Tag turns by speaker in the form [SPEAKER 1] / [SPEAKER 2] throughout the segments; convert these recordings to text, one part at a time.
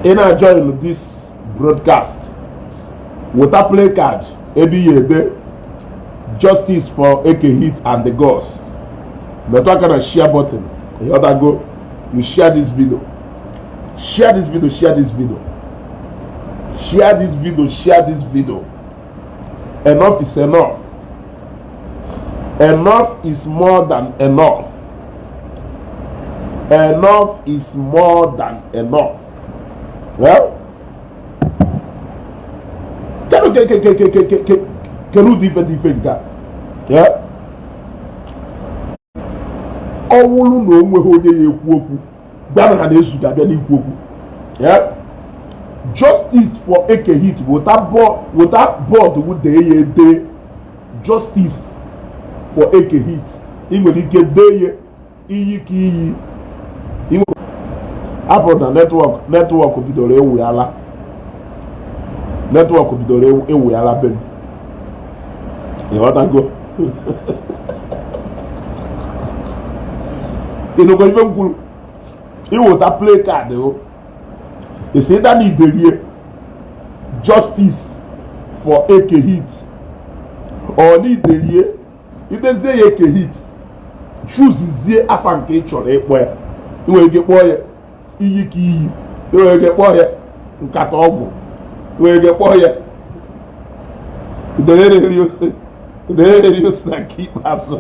[SPEAKER 1] Ị na-join this broadcast, weta placard ebe ihe ede "Justice for Eke Hit and the Gods". Metụ aka na share button. Ịghọtago? You share this video, share this video, share this video, share this video, share this video. Enough is enough. Enough is more than enough. Enough is more than enough. Well, kedu ke ke ke ke ke ke kedu ụdị ife dị ife nke a? Yeah? Ọ wụrụ na o nweghị onye ya ekwu okwu, gwa na ha na-ezu ga-abịa n'ikwu okwu. Yeah? Justice for Eke Hit. Weta board dee ya ede, "Justice for Eke Hit". Ị nwere ike dee ya iyi ka iyi apụrụ na network bidoro ewughala, network bidoro ewughala be m. Ịghọtago? Ịnụkwa ife m kwuru? Iweta placard o esi ịda na iderie "Justice for Eke Hit", ọ na iderie, idezie ya Eke Hit, chuzizie afa nke ị chọrọ ịkpọ ya. Ị nwere ike kpọọ ya iyi ka iyi, ị nwere ike kpọọ ya nkata ọgwụ, ị nwere ike kpọọ ya udeneri osi na nke ikpeazụ.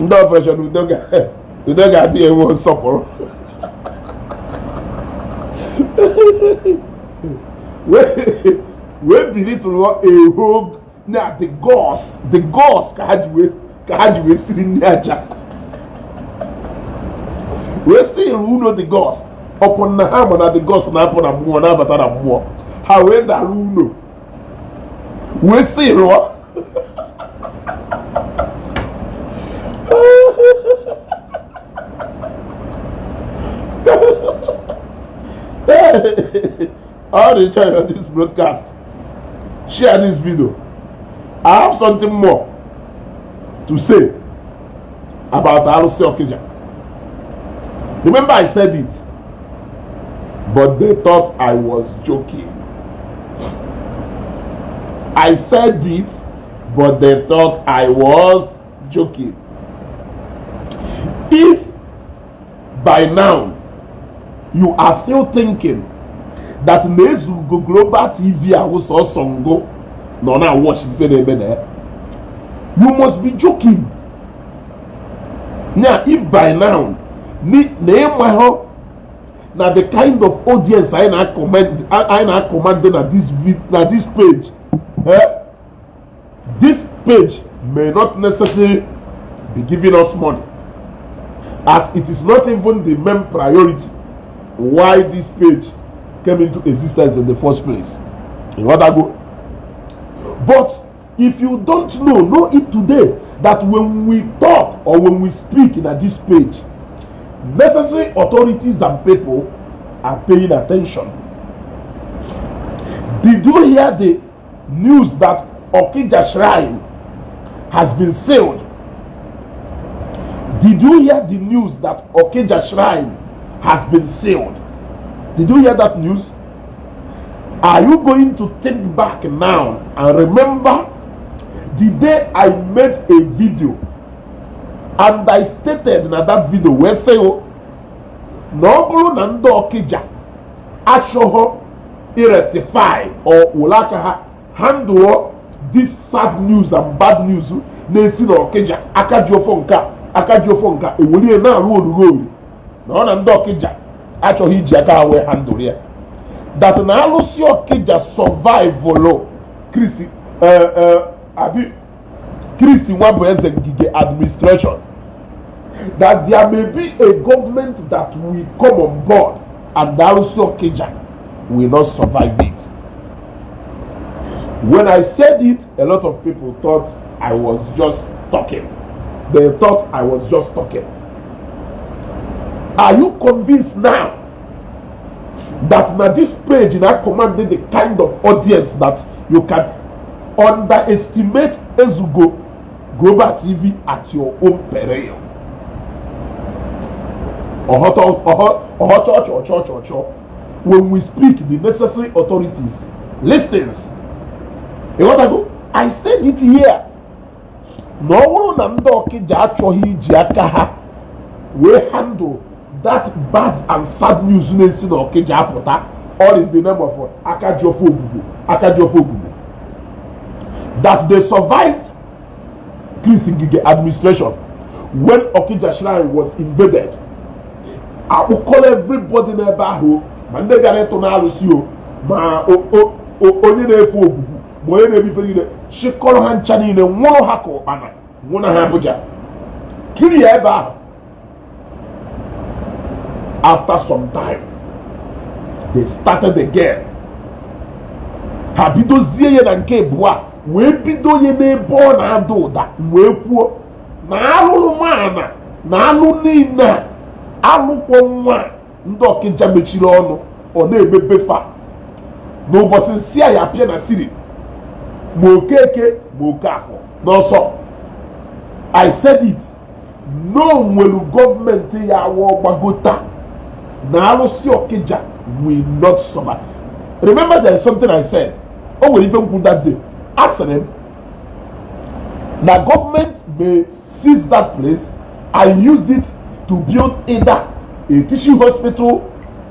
[SPEAKER 1] Ndị operation udo ga-adị enwe nsọpụrụ. Wee bili tụrụ eho na the gods, the gods ka ha ji wee siri nri aja wee sị ụlọ the gods ọpụ na ha ma na the gods na-apụ na mmụọ na-abata na mmụọ. Ha wee dara ụlọ wee sị rụọ. All the channel on this broadcast, share this video. I have something more to say about Arusi Okija. Remember, I said it, but they thought I was joking. I said it, but they thought I was joking. If by now you are still thinking that na-ezugo Global TV ahụ sọsọ ngo nọ na watch ife na-eme na ya, you must be joking. Now, if by now na ịmahụ na the kind of audience anyị na-command na this page, this page may not necessarily be giving us money, as it is not even the main priority why this page came into existence in the first place. Ịghọtago? But if you don't know, know it today that when we talk or when we speak in this page, necessary authorities and people are paying attention. Did you hear the news that Okija Shrine has been sealed? Did you hear the news that Okija Shrine has been sealed? Did you hear that news? Are you going to think back now and remember the day I made a video and I stated na that video wee sị na ọ bụrụ na ndị Okija achọghọ irectify or were aka ha handle this sad news and bad news na-esi na Okija aka ji ofo nka aka ji ofo nka ewelie na-arụ orughori na ọ na ndị Okija achọghị iji aka ha wee handle ya, that na alụsị Okija survival Chris abi Chris Nwabueze Ngige administration, that there may be a government that will come on board and alụsị Okija will not survive it. When I said it, a lot of people thought I was just talking. They thought I was just talking. Are you convinced now that now this page now commanding the kind of audience that you can Underestimate Ezugo Global TV at your own peril. Ọhọ chọ chọ chọ chọ. When we speak, the necessary authorities listens. Ịghọtago? I said it here na ọ bụrụ na ndị Ọkịja achọghị iji aka ha wee handle that bad and sad news na-esi na Ọkịja apụta, all in the name of aka ji ọfọ ogbugbo, aka ji ọfọ ogbugbo, that they survived Chris Ngige administration when Okija Shrine was invaded, akpụkọrọ everybody n'ebe ahụ, ma ndị bịara ịtụ n'alụsị o, ma onye na-efe ogbugbu, ma onye na-ebife niile, chịkọrọ ha ncha niile, nwụrụ ha ka ụkpana nwụna ha Abuja kiri ya ebe ahụ. After some time, they started again. Ha bidozie ya na nke abụọ a, wee bido ya n'ebe ọ na-ada ụda, wee kwuo na alụrụmana na alụ niile a alụkwọ nwa ndị Ọkịja mechiri ọnụ, ọ na-emebe fa n'ụbọchị nsị a ya apịa na siri ma Okeke ma Okafọ n'ọsọ. I said it no nwere gọọmenti ya awọ gbagota na arụsị Ọkịja will not survive. Remember, there is something I said. O nwere ife nkwu that day. Asịrị m na government may seize that place and use it to build either a teaching hospital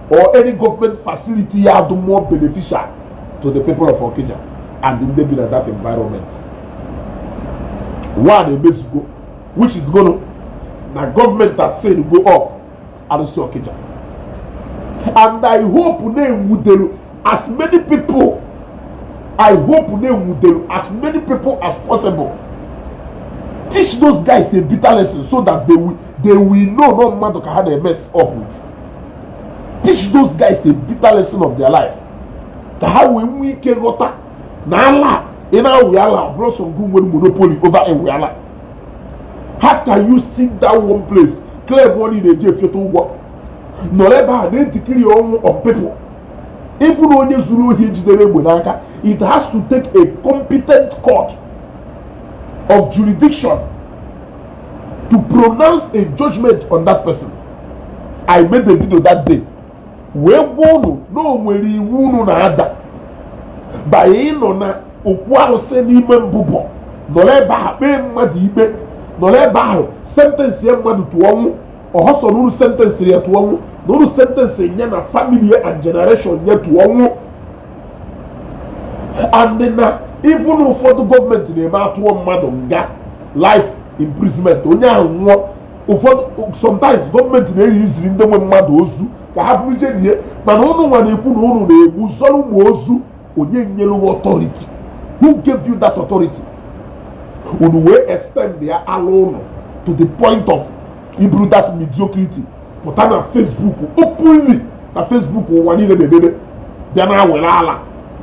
[SPEAKER 1] or any government facility ya do more beneficial to the people of Okija and ndị bi na that environment. One emezugo, which is gonna na government has said go off arụsị Okija, and I hope na-enwudelu as many people, I hope na-enwudelu as many people as possible, teach those guys a bitter lesson so that they will know no mmadụ ka ha na-mess up with. Teach those guys a bitter lesson of their life ka ha wee nwee ike ghọta na ala ị na-awụ ala bụrụ sọ ngụ nwere monopoly over ewe ala. How can you sit down one place, claim money, na-eji efiota ụgwọ, nọrọ ebe a na-etikiri ọnwụ of people? Ịfụ na onye zuru ohi ejidere egbe n'aka, it has to take a competent court of jurisdiction to pronounce a judgment on that person. I made a video that day wee gwa unu na o nwere iwu unu na-ada banye ịnọ na okwu arụsị n'ime mbụbọ, nọrọ ebe ahụ kpee mmadụ ikpe, nọrọ ebe ahụ sentence ya mmadụ tụọ ọnwụ. Ọhọsọ na unu sentence ya tụọ ọnwụ, na unu sentence ya na family and generation ya tụọ ọnwụ. And na even ụfọdụ gọọmenti na-eme atụọ mmadụ nga life imprisonment, onye ahụ nwụọ, ụfọdụ sometimes gọọmenti na-eri iziri ndị nwe mmadụ ozu ka ha bụrụ jenie. Mana ụnụ nwa na-ekwu na ụnụ na-egbu zọrọ ụmụ ozu. Onye nyere authority? Who gave you that authority? Unu wee extend ya ala ụnụ to the point of iburu that mediocrity pụta na Facebook openly, na Facebook ụwa niile na-edebe, bịa na awere ala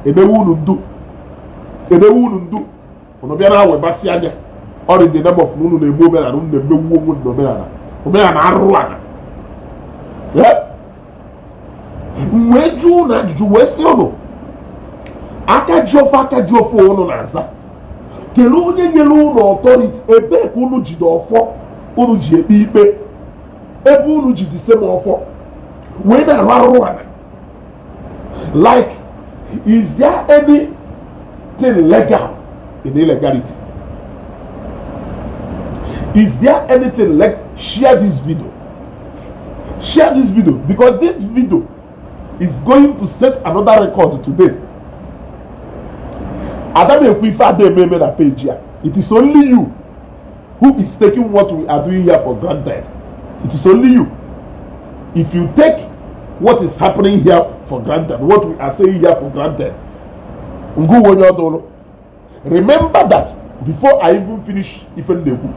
[SPEAKER 1] emewe unu ndu, emewe unu ndu. Unu bịa na awebasị anya ọrụ in the name of unu na-eme omenala, unu na-emewu onwe na omenala, omenala arụrụ ala. Wee jụọ unu ajụjụ, wee sị unu aka ji ofe, aka ji ofe unu na-aza, kelee onye nyere unu authority? Ebee ka unu jide ọfọ unu ji ekpe ikpe, ebe unu ji the same ọfọ wee na-arụ arụrụ ala? Like, is there anything legal in illegality? Is there anything like? Share this video, share this video, because this video is going to set another record today. Ada na-ekwu ife ada eme eme na page ya. It is only you who is taking what we are doing here for granted. It is only you. If you take what is happening here for granted, what we are saying here for granted, ngụ onye ọdụrụ. Remember that before I even finish ife m na-ekwu,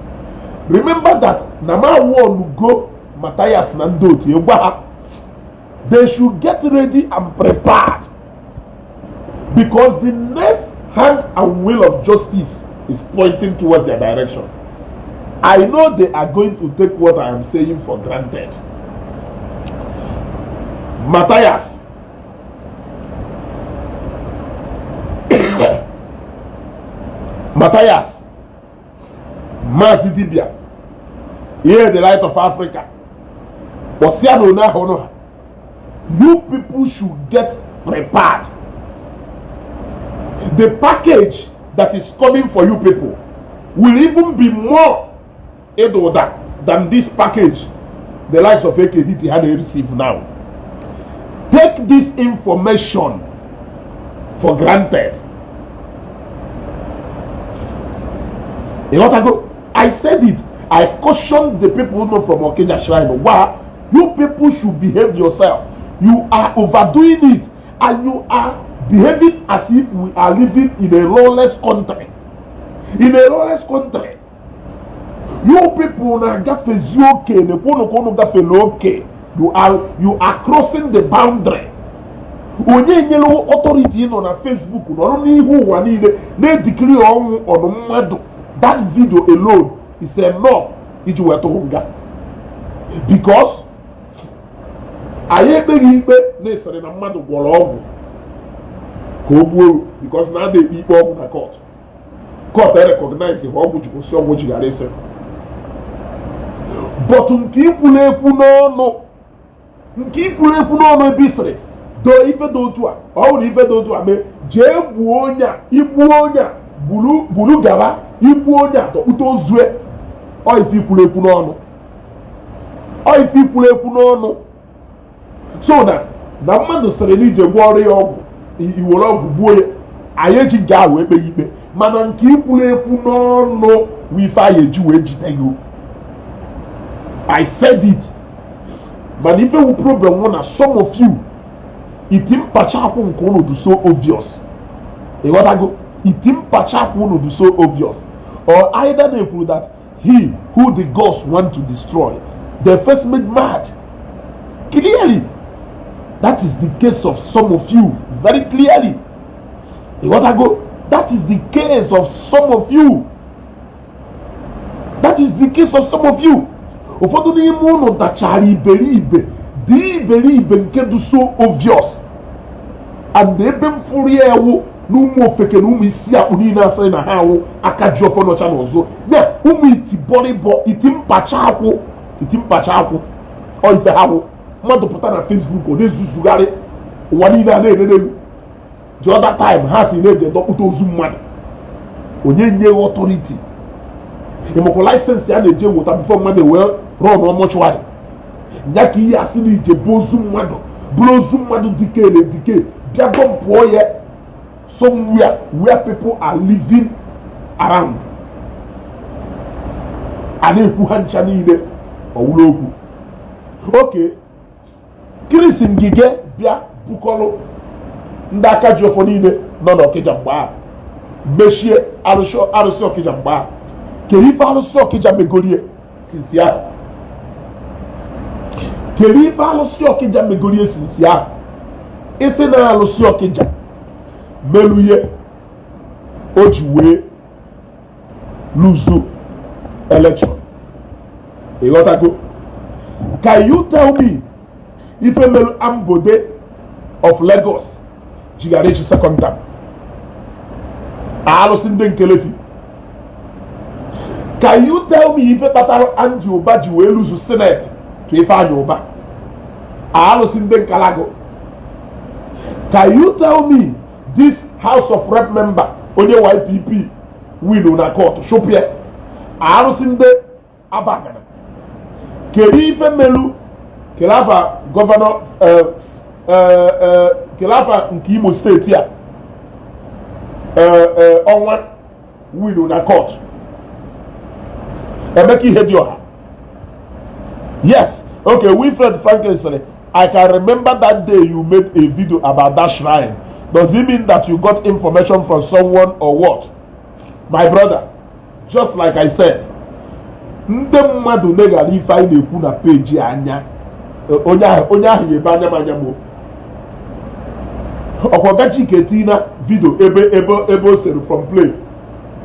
[SPEAKER 1] remember that na ma warn go Matthias na ndị otu gwa ha they should get ready and prepared, because the next hand and wheel of justice is pointing towards their direction. I know they are going to take what I am saying for granted. Matthias, Matthias, Maazị Dibia, ihe the Light of Africa, kpọsịa na onye ahụ ụnụ ha. You people should get prepared. The package that is coming for you people will even be more ịda ụda than this package the likes of AKDT had receive now. Take this information for granted. Ịghọtago? I said it. I cautioned the people who know from Okija Shrine. Why? You people should behave yourself. You are overdoing it and you are behaving as if we are living in a lawless country. In a lawless country. You people na-agafezi oke, na-ekwu unu ka unu gafere oke. You are crossing the boundary. Onye nyere authority nọ na Facebook nọrọ n'ihu ụwa niile na-edikiri ọnwụ ọnụ mmadụ? That video alone is enough iji wee tụrụ nga, because anyị ekpeghị ikpe na-esere na mmadụ gwọrọ ọgwụ ka o gbuo, because na ada ekpe ikpe ọgwụ na court. Court recognize ha ọgwụ ji kwụsị ọgwụ ji ghara isi. But nke ikwuru ekwu n'ọnụ, nke ikwuru ekwu n'ọnụ, ebe isiri doo ife dị otu a, ọ bụrụ ife dị otu a mee, jee gbuo onye a, igbuo onye a, gburu gburu gaba, igbuo onye a, tọkpụta ozue. Ọ ife ikwuru ekwu n'ọnụ, ọ ife ikwuru ekwu n'ọnụ. So na mmadụ sịrị na ije gwọọ ọrụ ya ọgwụ, iwere ọgwụ gbuo ya, anyị eji nke ahụ ekpeghị ikpe. Mana nke ikwuru ekwu n'ọnụ wụ ife anyị eji wee jide gị. I said it. Mana ife wu problem nwụ na some of you, iti mpachakwụ nke unu dị so obvious. Ịghọtago? Iti mpachakwụ unu dị so obvious. Or either na-ekwuru that he who the gods want to destroy, they first made mad. Clearly that is the case of some of you. Very clearly. Ịghọtago? That is the case of some of you. That is the case of some of you. Ụfọdụ n'ime unu dachara iberibe, dị iberibe nke dị so obvious. And ebe m fụrụ ya ewu na ụmụ ofeke na ụmụ isi akpụ niile asịrị na ha awụ aka ji ọfọ nọcha n'ụzụ ya, ụmụ iti bọrịbọ, iti mpacha akwụ, iti mpacha akwụ, ọ ife ha wụ. Mmadụ pụta na Facebook, ọ na-ezuzugharị ụwa niile a na-elele elu. The other time ha si na-eje dọkpụta ozu mmadụ, onye nye authority ịmakwa license a na-eje weta before mmadụ wee rụọ mortuary ya, ka ihe asị na ije bụ ozu mmadụ, bụrụ ozu mmadụ dike na dike, bịa dumpụọ ya somewhere where people are living around, a na-ekwu ha ncha niile ọwụrụ okwu. Oke Chris Ngige bịa bukọrọ ndị aka ji ọfọ niile nọ n'Ọkịja mgbe ahụ, mechie arụsị Ọkịja mgbe ahụ. Kedu ife arụsị Ọkịja megorie since ahụ? Kedu ife alụsị Ọkịja megorie since ahụ? Isi na alụsị Ọkịja meluye o ji wee lose election. Ịghọtago? Can you tell me ife melu Ambode of Lagos jighara echi second term? Alụsị ndị nkelefi. Can you tell me ife kpatara Andy Ụba ji wee lose Senate to Ifeanyi Ụba? Alụsị ndị nkalago. Can you tell me this House of Rep member onye YPP win na court chụpụ? Arụsị ndị Abagana. Kedu ife melu kelafa governor kelafa nke Imo Steeti a ọnwa win na court? Emeka Ihedioha. Yes, okay. Wilfred Franklin sịrị, "I can remember that day you made a video about that shrine. Does it mean that you got information from someone or what?" My brother, just like I said, ndị mmadụ neghara ife anyị na-ekwu na peji anya. Onye ahụ ya ebe anya m anya m ọkwa Gachike tina video ebe o sere from plane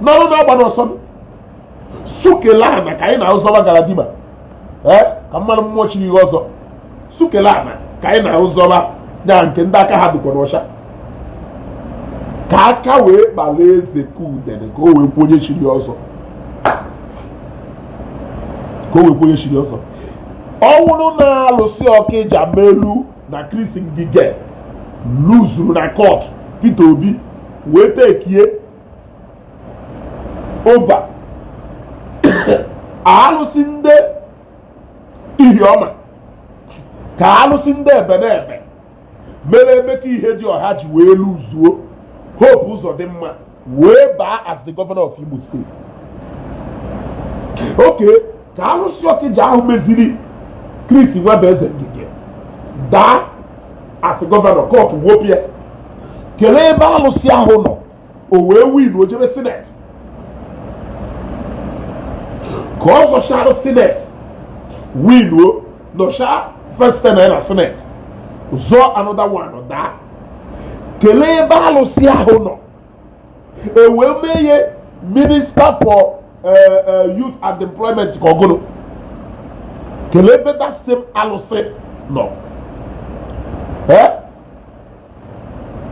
[SPEAKER 1] n'ọrụ na-agba n'ọsọ sukele ana ka anyị na-ahụzọba Galadima ee ka mmanụ mmụọ chiri ihe ọzọ sukele ana ka anyị na-ahụzọba ya nke ndị aka ha dịkwa n'ọcha. Ka aka wee kpala eze ka udene, ka o wee kwuo onye chiri ọzọ, ka o wee kwuo onye chiri ọzọ. Ọ wụrụ na alụsị Ọkịja melu na Chris Ngige luzuru na court, Peter Obi wee take over alụsị ndị Ihiọma, ka alụsị ndị Ebenebe mere Emeka Ihedioha ji wee luzuo, Hope Uzodimma wee baa as the governor of Imo State. Okay, ka alụsị Ọkịja ahụ meziri Chris Nwabueze Ngige daa as governor, court wopịa, kelee ebe alụsị ahụ nọ, o wee win, o jebe senate, ka ọ zọcharụ senate, win, o nọcha first term na senate, zọọ another one, daa, kelee ebe alụsị ahụ nọ, e wee mee ihe minister for youth and employment, ka ọgụrụ, kelee ebe that same alụsị nọ. Eh?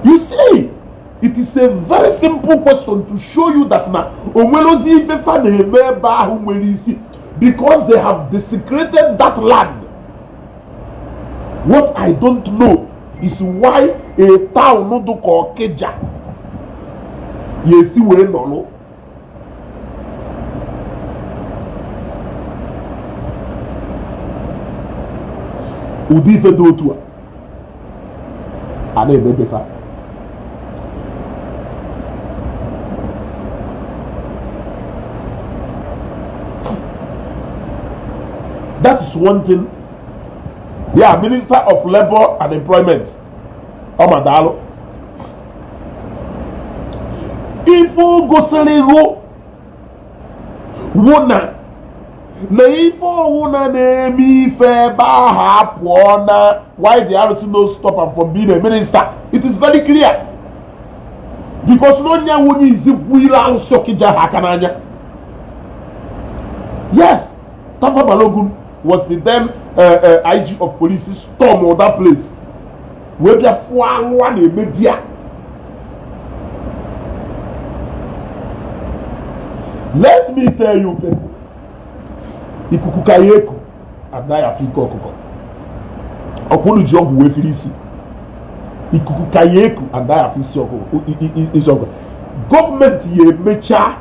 [SPEAKER 1] You see, it is a very simple question to show you that na onwerozi ife fa na-eme ebe ahụ nwere isi, because they have desecrated that land. What I don't know is why a town dị ka Ọkịja ya esi wee nọrọ ụdị ife dị otu a na-emebefa. That is one thing. Yeah, Minister of Labour and Employment, ọmadalụ ife o gosiri hụ wụ na ife ọwụna na-eme ife ebe ahụ apụọ na why the RC no stop am from being a minister. It is very clear, because na onye ahụ onye izi gwuire alụsị Ọkịja ha aka n'anya. Yes, Tafa Balogun was the then IG of police, storm that place wee bịa fụọ alụ a na-eme di ya. Let me tell you people, ikuku ka ya eku anaghị afụ ike ọkụkọ. Ọkwụrụ ji ọgwụ wee firi isi. Ikuku ka ya eku anaghị afụ isi ọkụkọ, isi ọkụkọ. Gọọmenti ya emechaa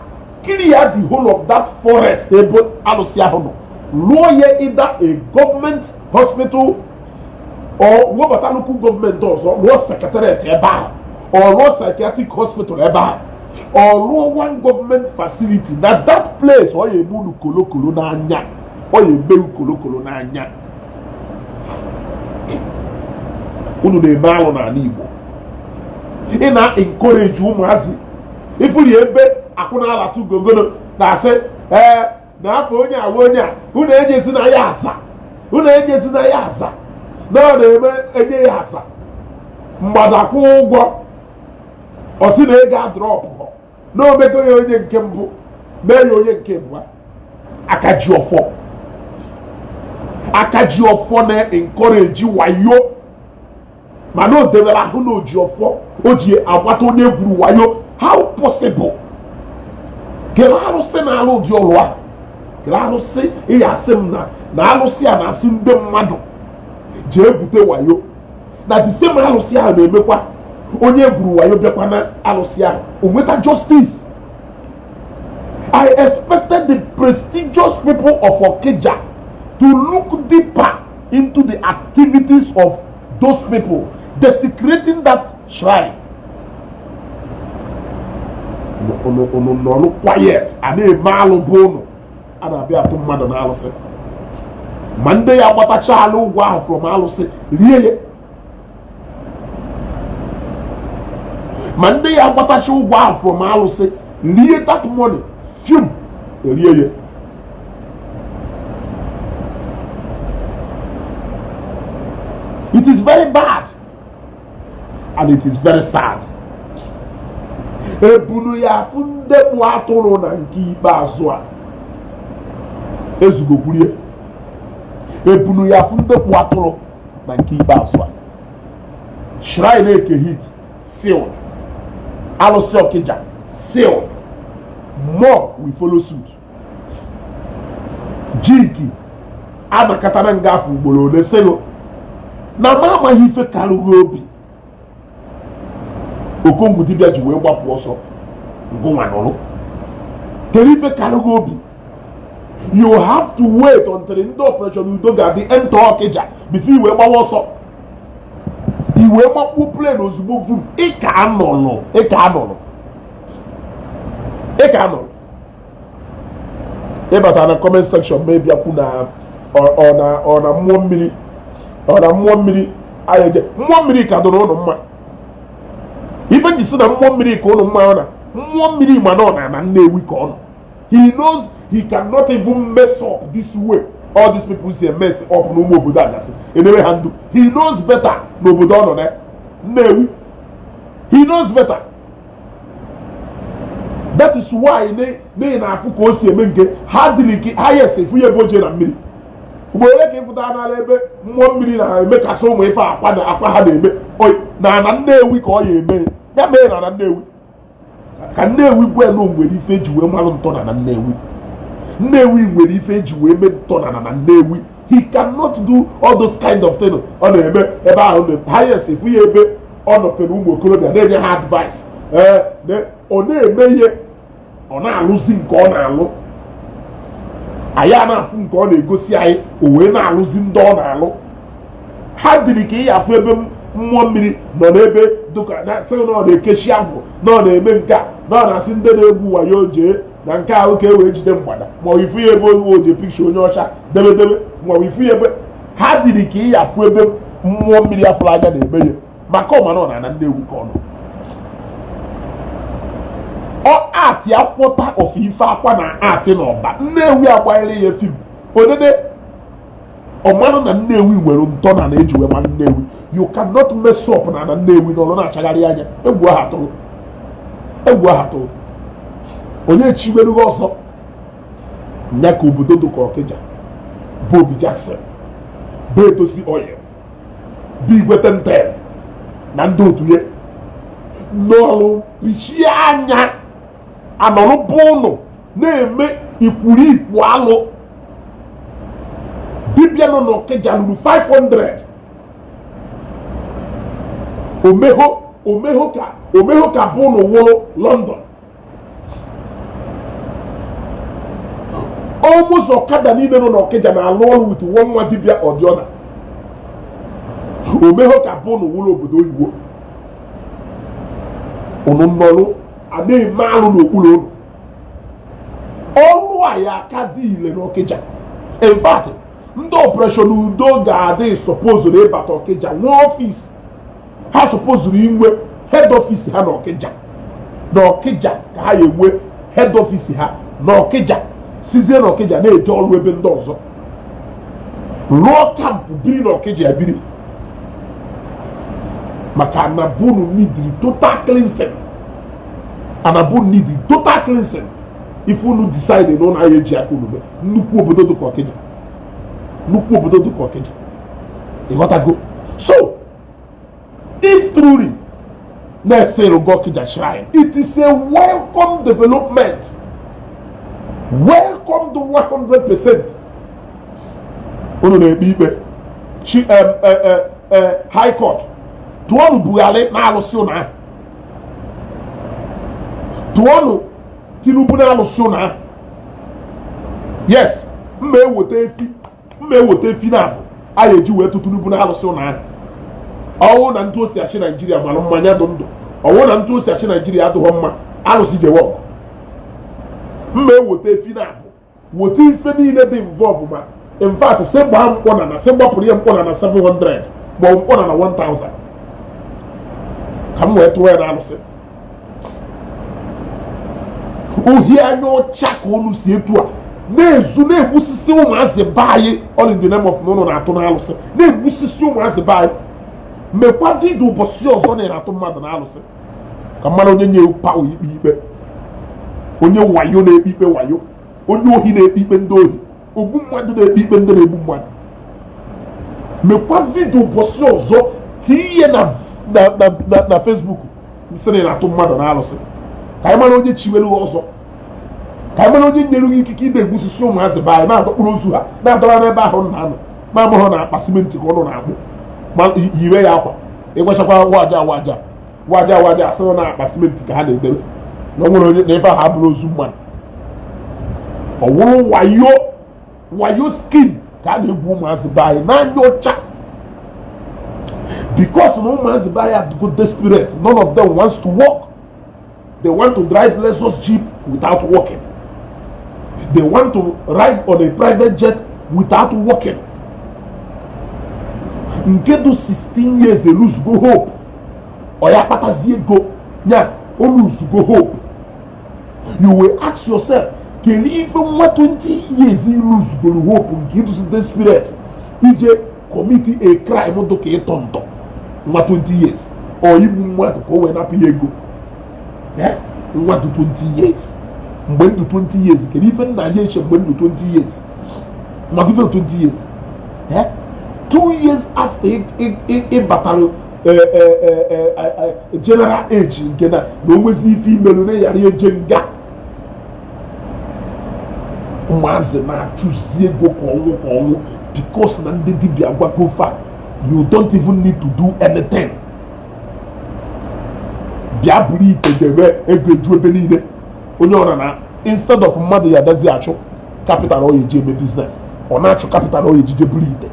[SPEAKER 1] clear the whole of that forest ebe alụsị ahụ nọ, lụọ ya either a government hospital or webata local gọọmenti ọzọ, lụọ secretariat ebe ahụ, or lụọ psychiatric hospital ebe ahụ, or lụọ one government facility na that place. Ọ ya eme unu kolokolo n'anya, ọ ya eme kolokolo n'anya. Unu na-eme alụ n'ala Igbo, ị na-encourage ụmụazị ifuru ebe akwụna alatu gogoro na-asị ee na afọ onye awa onye a, unu enyezi na ya asa, unu enyezi na ya asa, na ọ na-eme enye ya asa mgbada kwụ ụgwọ, ọ sị na ego adrọpụ na omego ya onye nke mbụ, mee ya onye nke mbụ. Aka ji ọfọ, aka ji ọfọ na-encourage wayo, mana o debere ahụ na oji ọfọ o ji agbata onye gwuru wayo. How possible? Kere arụsị na-alụ ụdị ọrụ a? Kere arụsị ị asị m na arụsị a na-asị ndị mmadụ jee bute wayo, na the same arụsị ahụ na-emekwa onye gwuru wayo bịakwa na arụsị ahụ o nweta justice? I expected the prestigious people of Okija to look deeper into the activities of those people desecrating that shrine. Unu nọrọ quiet, a na-eme alụ bụ unu a na-abịa atụ mmadụ na alụsị, ma ndị ya gbatachala ụgwọ ahụ from alụsị rie ya, ma ndị ya agbatacha ụgwọ ahụ from alụsị rie that money, fium erie ya. It is very bad and it is very sad. Ebunu ya afụ ndekpu atụrụ na nke ikpeazụ a ezugokwurie. Ebunu ya afụ ndekpu atụrụ na nke ikpeazụ a. Shrine Eke Hit sealed, Alụsị Ọkịja sealed, more will follow suit. Jiki anakọtara nga afọ ugboro ole sịgụ na ma amaghị ife karịrị obi Okongwu dibịa ji wee gbapụ ọsọ. Ngụnwa nụrụ kedu ife karịrị obi? You have to wait until ndị Operation Udo Ga-adị enter Ọkịja before i wee gbawa ọsọ, i wee makpuo plane ozugbo vum. Ịka anọlụ, ịka anọlụ, ịka anọlụ. Ịbata na comment section ma ịbịakwu na ọ na ọ na mmụọ mmiri, ọ na mmụọ mmiri anyị eje. Mmụọ mmiri ka dụrụ ụnụ mma. Ife ji si na mmụọ mmiri ka ụnụ mma, ọ na mmụọ mmiri ma na ọ na na Nnewi ka ọ nọ. He knows he cannot even mess up this way all these people say mess up n'ụmụ obodo agasị emewe ha ndụ. He knows better n'obodo ọ nọ na Nnewi. He knows better. That is why n'ihi na afụ ka o si eme nke ha dịrị ka ha yes efu ya ebe o jee na mmiri. Ugboro ole ka ịfụta n'ala ebe mmụọ mmiri na-emekasị ụmụ ife akwa na akwa ha na-eme na ana Nnewi ka ọ ya eme ya mee na ana Nnewi, ka Nnewi gwa na o nwere ife eji wee malụ ntọ na Nnewi. Nnewi nwere ife eji wee mee ntọ na Nnewi. He cannot do all those kind of thing ọ na-eme ebe ahụ na highest. Efu ya ebe ọ nọfere ụmụ okorobịa na-enye ha advice. Ee, ọ na-eme ihe ọ na-alụzi nke ọ na-alụ, anyị a na-afụ nke ọ na-egosi anyị, o wee na-alụzi ndị ọ na-alụ. Ha dịrị ka ị ya afụ ebe mmụọ mmiri nọ n'ebe dụka sị na ọ na-ekechi agwụ, na ọ na-eme nke a, na ọ na-asị ndị na-egwu wayo jee na nke ahụ ka e wee jide mgbada, ma ọ ifu ya ebe o je pikcha onye ọcha debedebe, ma ọ ifu ya ebe ha dịrị ka ị ya afụ ebe mmụọ mmiri afụrụ anya na-eme ya, maka ọma na ọ na-ana Nnewi ka ọ nọ. Ọ atị akwọta of ife akwa na atị n'ọba Nnewi agbanyere ya fim odede ọmanụ na Nnewi nwere ntọ na na-eji wee mara Nnewi. You cannot mess up na na Nnewi n'ọrụ na-achagharị anya. Egwu aha tụrụ, egwu aha tụrụ onye chiwerughị ọsọ nya ka obodo dụka Ọkịja bụ Obi Jackson, bụ Edozi Oil, bụ Igwe Tenten na ndị otu ya n'ọrụ pichie anya anọrụ bụ ụnụ na-eme ikwuru ikwu alụ. Dibịa nọ n'Ọkịja lụrụ 500. Omegho omegho ka omegho ka bụ ụnụ wụrụ London. Almost ọkada niile nọ n'Ọkịja na-alụ ọrụ with one nwa dibịa ọdịọda. Omegho ka bụ ụnụ wụrụ obodo oyibo. Ụnụ nọrụ a na-eme alụ n'okpuru ụnụ. Ọrụ a ya aka dị ile n'Ọkịja. In fact, ndị Operation Udo Ga-adị supposed ịbata Ọkịja nwee office. Ha supposed inwe head office ha n'Ọkịja. N'Ọkịja ka ha ya enwe head office ha, n'Ọkịja, sizie n'Ọkịja na-eje ọrụ ebe ndị ọzọ, rụọ camp, biri n'Ọkịja ebiri, maka na bunu need total cleansing. Anabunu need total cleansing. If unu decide na ụnụ anyị eji aka unu mee nnukwu obodo dịka Ọkịja, nnukwu obodo dịka Ọkịja, ịghọtago? So if truly na-esere Ọkịja shrine, it is a welcome development, welcome to 100%. Unu na-ekpe ikpe chi high court, tụọnụ Buhari na-alụsị ụnụ ahụ, tụọnụ Tinubu na-alụsị ụnụ ahụ. Yes, mma eweta efi, mma eweta efi na abụ a ga-eji wee tụ Tinubu na-alụsị ụnụ ahụ. Ọwụ na ntụ osi achị Naijiria mara mmanya dị ndụ, ọwụ na ntụ osi achị Naijiria adịghọ mma, alụsị jewe ọgụ. Mma eweta efi na abụ, weta ife niile dị involve. Ma in fact, sị gbaa mkpọ na sị gbapụrụ ya mkpọ na 700 ma ọ mkpọ na 1000 ka m wee tụọ ya na alụsị. Ohi anya ọcha ka unu si etu a na-ezu, na-egbusisi ụmụazị be anyị, all in the name of na ụnụ na-atụ n'alụsị, na-egbusisi ụmụazị be anyị. Mekwa video ụbọchị ọzọ na atụ mmadụ na alụsị ka mmadụ onye nye power ikpe ikpe, onye wayo na-ekpe ikpe wayo, onye ohi na-ekpe ikpe ndị ohi, ogbu mmadụ na-ekpe ikpe ndị na-egbu mmadụ. Mekwa video ụbọchị ọzọ, tinye na na na na na Facebook. Sịrị na-atụ mmadụ na alụsị, ka anyị mara onye chiwelu ọzọ, ka anyị mara onye nyere gị ikike ide egbusisi ụmụazị be anyị, na-adọkpụrụ ozu ha, na-adọra n'ebe ahụ nna anọ, ma amụghọ na akpa simenti ka ụnụ na-akpụ ma yiwe ya akwa. Ịgwachakwa waja waja waja waja, asịrị na akpa simenti ka ha na-edebe, na o nwere onye na ife ahụ abụrụ ozu mmadụ. Ọ wụrụ wayo wayo scheme ka a na-egwu ụmụazị be anyị n'anya ọcha, because na ụmụazị be anyị adịgo desperate. None of them wants to work. They want to drive Lexus Jeep without working. They want to ride on a private jet without working. Nke dị 16 years eluzugo hope, ọ ya kpatazi ego ya, o luzugo hope. You will ask yourself, kedu ife nwa 20 years iluzugoro hope nke ịdụzi desperate ije commit a crime dị ka ịtọ ntọ nwa 20 years ọ igbu mmadụ ka o wee napụ ya ego? Nwa dị 20 years, mgbe ndụ 20 years, kedu ife nna ya eche mgbe ndụ 20 years maka ife 20 years? 2 years after ịbatara general age nke na onwezi ife imerụ na yara eje nga. Ụmụazị na-achụzi ego ka ọnwụ ka ọnwụ, because na ndị dibịa gwago fa, you don't even need to do anything, bịa buru ite debe, ego eju ebe niile. Onye ọra na instead of mmadụ ya adazi achụ capital ọ ya eji eme business, ọ na-achụ capital ọ ya ejije buru ite,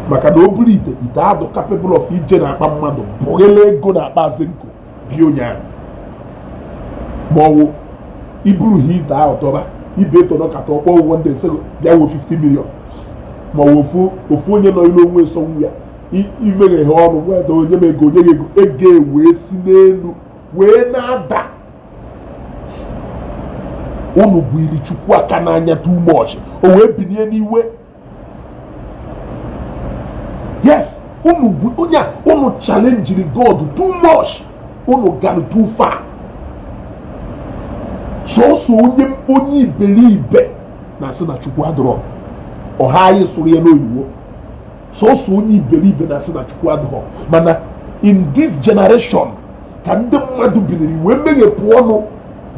[SPEAKER 1] maka na o buru ite, ite adụ capable of ije na-akpa mmadụ bụghele ego na-akpa azụ nko bịa ụnyaahụ. Ma ọ wụ iburu ha ite ahụ dọba ibe tọrọ kata ọkpọ ụgwọ ndị ese bịa wo 50 million, ma ọ wụ ofu ofu onye nọ ilu onwe nsọ ya imeghe ọnụ wee onye m ego, onye ego, ego wee si n'elu wee na-ada. Unu bụ iri Chukwu aka n'anya too much, o wee binie n'iwe. Yes, unu bụ onye a, unu challengiri God too much, unu gara too far. Sọsọ onye iberibe na-asị na Chukwu adịrọ. Ọha anyị sụrụ ya n'oyiwo, sọsọ onye iberibe na-asị na Chukwu adịrọ. Mana in this generation ka ndị mmadụ biliri wee meghepụ ọnụ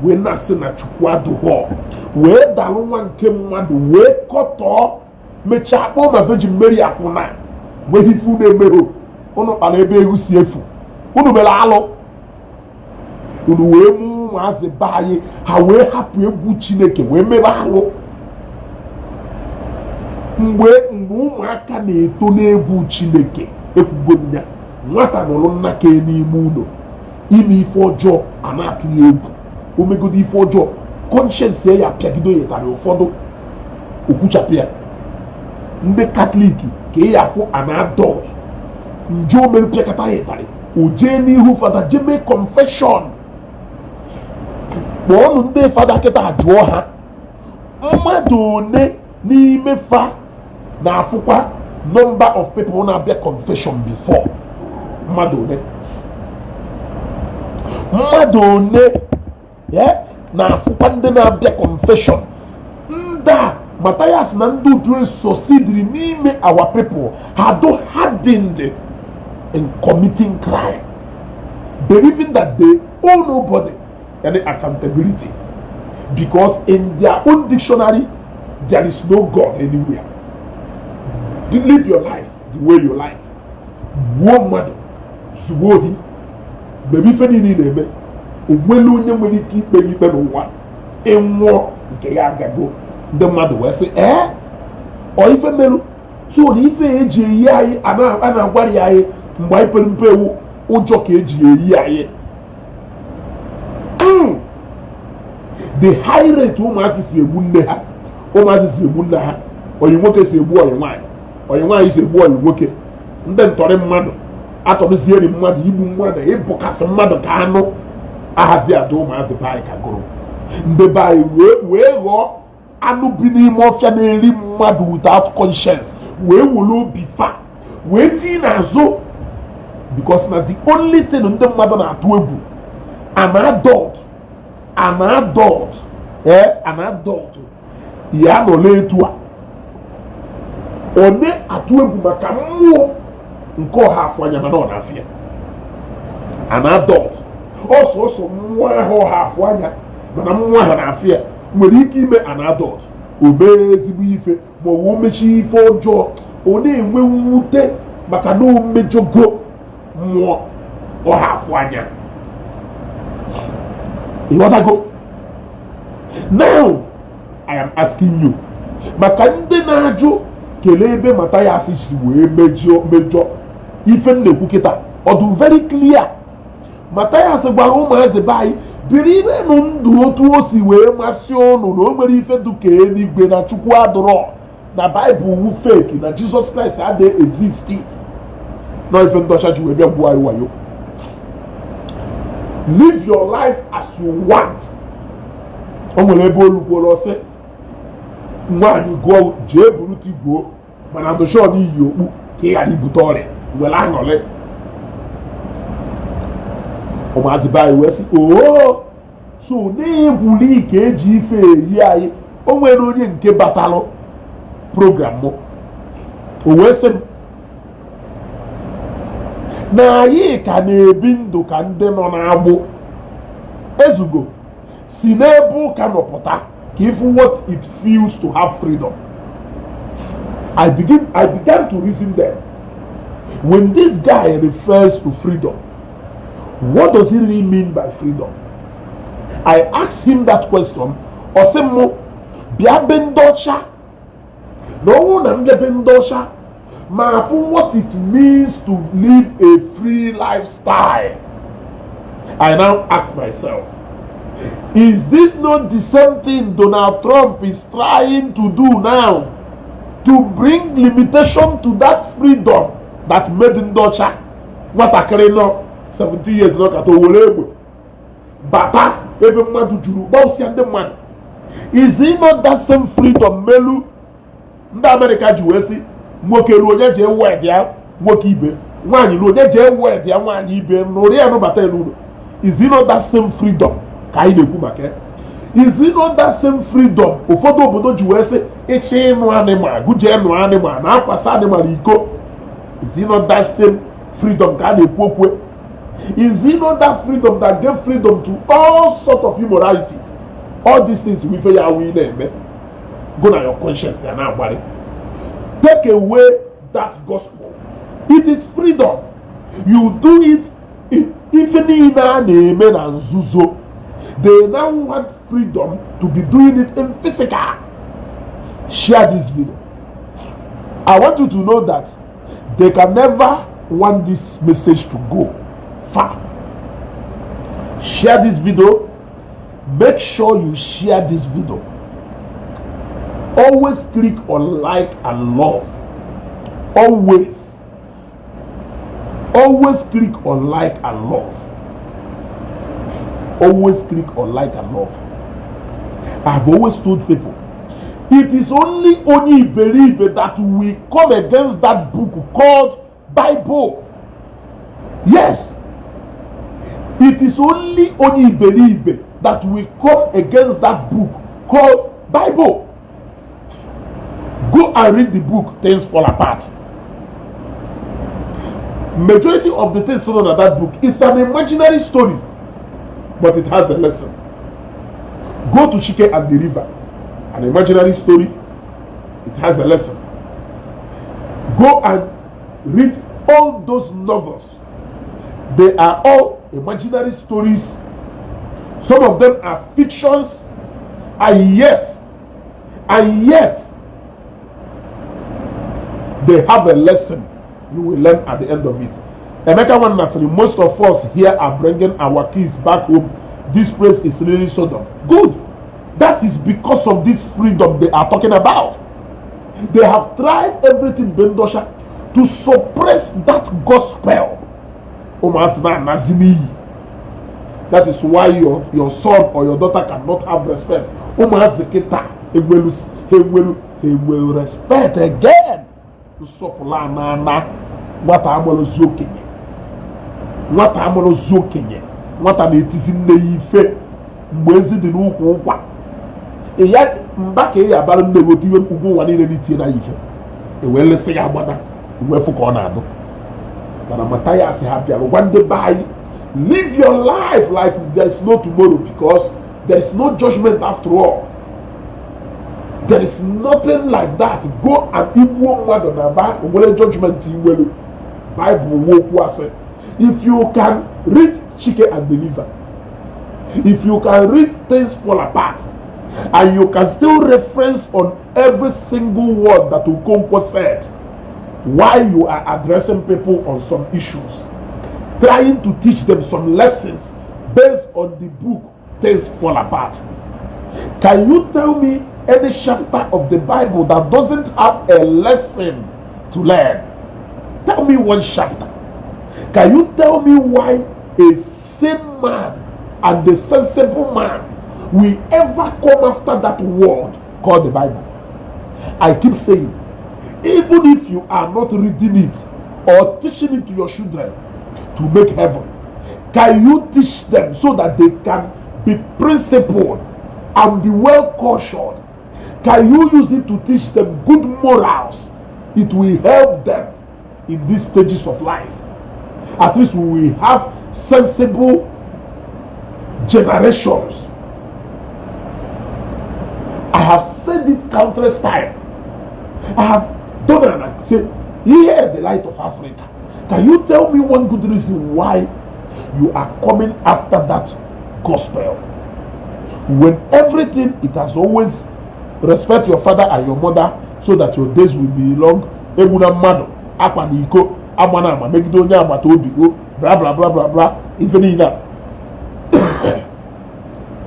[SPEAKER 1] wee na-asị na Chukwu adịghọ, wee dalụ nwa nke mmadụ, wee kọtọọ, mechaa kpọọ ma Virgin Mary akwụna. Nweghị ife unu emegho. Unu kpara ebe ewu si efu, unu mere alụ, unu wee mụ ụmụazị be anyị, ha wee hapụ egwu Chineke wee mebe alụ. Mgbe ụmụaka na-eto n'egwu Chineke, ekwugo m ya, nwata nụrụ nnaka n'ime ụlọ ime ife ọjọọ a na-atụ ya egwu. Omegodo ife ọjọọ, conscience ya apịagido ya tarị ụfọdụ, okwuchapụ ya. Ndị Katọlik ka ị ya afụ an adult nje omere pịakọta ya ịtarị, o jee n'ihu fada jee mee confession. Kpọọnụ ndị fada kịta jụọ ha, mmadụ one n'ime fa na-afụkwa number of people na-abịa confession before? Mmadụ one, mmadụ one na-afụkwa ndị na-abịa confession? Ndị a, Matthias na ndị otu succeeded n'ime our people ha do hardened in committing crime, believing that they owe nobody any accountability, because in their own dictionary there is no God anywhere. Live your life the way you like, gbuo mmadụ, zuo ohi, mebe ife niile ị na-eme, onwere onye nwere ike ikpe gị ikpe n'ụwa. Ịnwụọ, nke ya agago. Ndị mmadụ wee sị, ee, ọ ife merụ so na ife eji eyi anyị a na-agwara ya anyị mgbe anyị pere mpe ewu ụjọ ka eji eyi anyị. The high rate ụmụazị si egbu nne ha, ụmụazị si egbu nna ha, oyi nwoke si egbu oyi nwaanyị, oyi nwaanyị si egbu oyi nwoke, ndị ntọrị mmadụ atọrịzieri mmadụ, igbu mmadụ, ịbụkasị mmadụ ka anụ ahazi ada. Ụmụazị be anyị ka gụrụ ndị be anyị wee ghọọ anụ bi n'ime ọfịa na-eri mmadụ without conscience, wee were obi fa wee tinye n'azụ, because na the only thing ndị mmadụ na-atụ egwu, an adult, an adult ya nọ n'etu a, ọ na-atụ egwu maka mmụọ nke ọha afọ anya, mana ọ na-afịa. An adult, ọsọsọ mmụọ ahụ ha afụ anya, mana mmụọ ahụ na-afụ ya, nwere ike ime an adult o mee ezigbo ife ma ọ bụ o mechie ife ọjọọ, ọ na-enwe mwute maka na o mejọgo mmụọ ọ ha afụ anya. Ịghọtago? Now I am asking you, maka ndị na-ajụ kelee ebe Mathias si wee mejọ ife m na-ekwu kịta, ọ dị very clear. Mathias gwara ụmụazị be anyị, biri nụ ndụ otu o si wee masị ụnụ, na o nwere ife dụka eluigwe, na Chukwu adụrọ, na Baịbụl wu fake, na Jizọs Kraịst adịghị exist, na ife ndị ọcha ji wee bịa gbuo anyị wayo. Live your life as you want. O nwere ebe olu kwuoro ọsị nwaanyị gụọ jee buru tigbuo, mana dụshọn iyi okpu ka ị ghara ibute ọrịa were aṅụrị. Ụmụazị be anyị wee sị, oo, so na-egwuli ka eji ife eyi anyị. O nwere onye nke batalụ program mụ, o wee sị m na anyị ka na-ebi ndụ ka ndị nọ n'agbụ. Ezugo si n'ebe ụka nọpụta ka ifu what it feels to have freedom. I began to reason them. When this guy refers to freedom, what does he really mean by freedom? I asked him that question. Ọ sị m bịa be ndị ọcha, na ọnwụ na mbịa be ndị ọcha ma afụ what it means to live a free lifestyle. I now ask myself, is this not the same thing Donald Trump is trying to do now, to bring limitation to that freedom that made ndị ọcha, nwatakịrị nọ 70 years nọkata o were egbe bata ebe mmadụ juru gbawụsịa ndị mmadụ? Is it not that same freedom melu ndị Amerịka ji wee sị nwoke ruo onye jee wed ya nwoke ibe, nwaanyị ruo onye jee wed ya nwaanyị ibe, nụrụ ya nụbata ya n'ụlọ? Is it not that same freedom ka anyị na-ekwu maka ya? Is it not that same freedom ụfọdụ obodo ji wee sị ịchọ ịnụ animal, gụjee nụ animal, na akwasa animal iko? Is it not that same freedom ka a na-ekwu okwu? Is it not that freedom that gave freedom to all sort of immorality? All these things ife ya awụ ị na-eme go na your conscience ya na-agbari. Take away that gospel, it is freedom. You do it. Ife niile a na-eme na nzuzo, they now want freedom to be doing it in physical. Share this video. I want you to know that they can never want this message to go far. Share this video. Make sure you share this video. Always click on like and love. Always, always click on like and love. Always click on like and love. I've always told people, it is only onye iberibe that will come against that book called Bible. Yes, it is only onye iberibe that will come against that book called Bible. Go and read the book Things Fall Apart. Majority of the things written in that book is an imaginary story, but it has a lesson. Go to Chike and the River, an imaginary story, it has a lesson. Go and read all those novels. They are all imaginary stories. Some of them are fictions, and yet they have a lesson you will learn at the end of it. Emeka Nwanna, most of us here are bringing our kids back home. This place is really Sodom. Good. That is because of this freedom they are talking about. They have tried everything, Bendosha, to suppress that gospel. Ụmụazị na-anazi n'iyi. That is why your son or your daughter cannot have respect. Ụmụazị kịta enwelu enwelu enwelu respect again. Nsọpụrụ ana nwata amụrụzi okenye, nwata amụrụzi okenye, nwata na-etizi nne ya ife mgbe ezi dị n'ukwu ụkwa ya mba ka ị ya abara nne gị otiwe ugwu ụwa niile n'itinye na ya ife ewee lesị ya agbada wee fụ ka ọ na-adụ. Mana Mathias ha bịara gwa ndị be anyị Live your life like there's no tomorrow, because there's no judgment after all. There is nothing like that. Go and igbuo mmadụ na ba nwere judgment iwelu. Bible wo okwu asị. If you can read Chike and Deliver, if you can read Things Fall Apart, and you can still reference on every single word that Okonkwo said while you are addressing people on some issues, trying to teach them some lessons based on the book Things Fall Apart, can you tell me any chapter of the Bible that doesn't have a lesson to learn? Tell me one chapter. Can you tell me why a sane man and a sensible man will ever come after that word called the Bible? I keep saying, even if you are not reading it or teaching it to your children to make heaven, can you teach them so that they can be principled and be well cautioned? Can you use it to teach them good morals? It will help them in these stages of life. At least we will have sensible generations. I have said it countless times. I have done and I say, here the light of Africa. Can you tell me one good reason why you are coming after that gospel? When everything, it has always respect your father and your mother so that your days will be long. Egbuna mmadụ, akwa na iko, agbana ama megide onye agbata obi go, bla bla bla bla bla, ife niile a.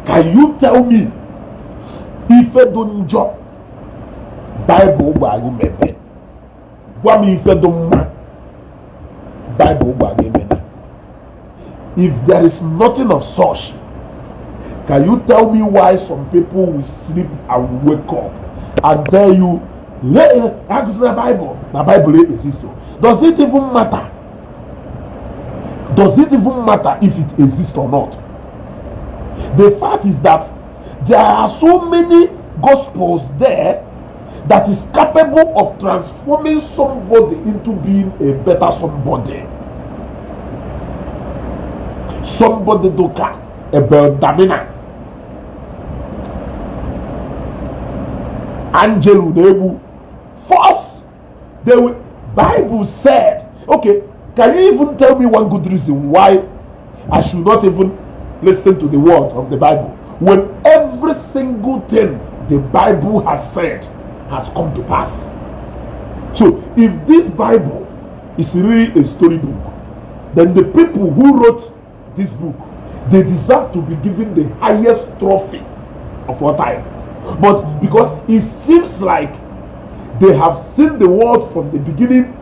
[SPEAKER 1] Can you tell me ife dị njọ Bible gwa anyị mebe? Gwa m ife dị mma Bible gwa anyị emena. If there is nothing of such, can you tell me why some people will sleep and wake up and tell you, "Lee, agụsị na Bible, na Bible exist"? Does it even matter? Does it even matter if it exists or not? The fact is that there are so many gospels there that is capable of transforming somebody into being a better somebody. Somebody doka Abel Damina, Angelo Nebu. First, the Bible said, okay, can you even tell me one good reason why I should not even listen to the word of the Bible when every single thing the Bible has said has come to pass? So, if this Bible is really a storybook, then the people who wrote this book, they deserve to be given the highest trophy of all time. But because it seems like they have seen the world from the beginning,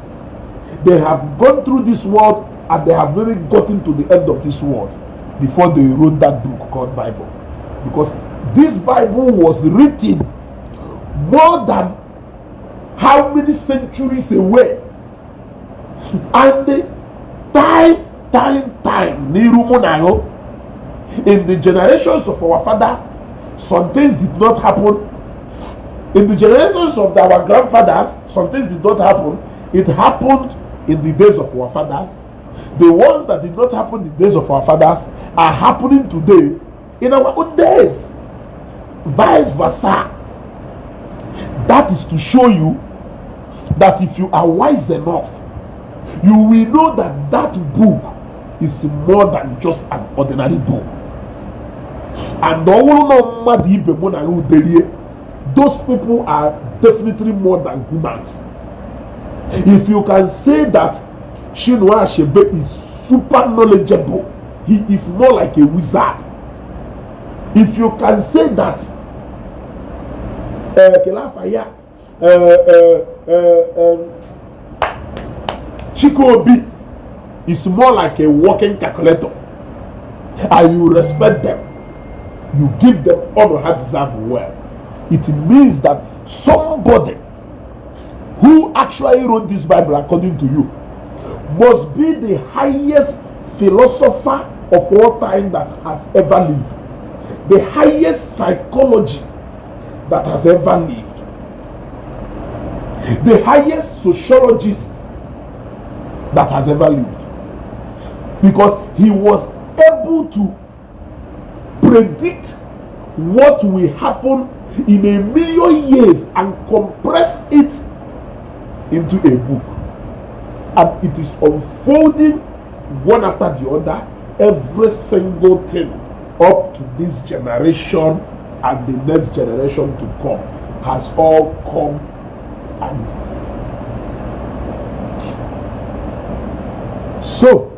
[SPEAKER 1] they have gone through this world, and they have really gotten to the end of this world before they wrote that book called Bible. Because this Bible was written more than how many centuries away? And the time, time, time, n'iru mụ na ahụ, in the generations of our father, some things did not happen. In the generations of our grandfathers, some things did not happen. It happened in the days of our fathers. The ones that did not happen in the days of our fathers are happening today in our own days. Vice versa. That is to show you that if you are wise enough, you will know that that book is more than just an ordinary book. And ọ bụrụ na mmadụ ibe mụ na ya uderie, those people are definitely more than humans. If you can say that Chinua Achebe is super knowledgeable, he is more like a wizard. If you can say that Kelafaya, Chike Obi is more like a working calculator, and you respect them, you give them honor how deserve well, it means that somebody who actually wrote this Bible, according to you, must be the highest philosopher of all time that has ever lived, the highest psychology that has ever lived, the highest sociologist that has ever lived. Because he was able to predict what will happen in a million years and compress it into a book. And it is unfolding one after the other, every single thing up to this generation and the next generation to come has all come. And so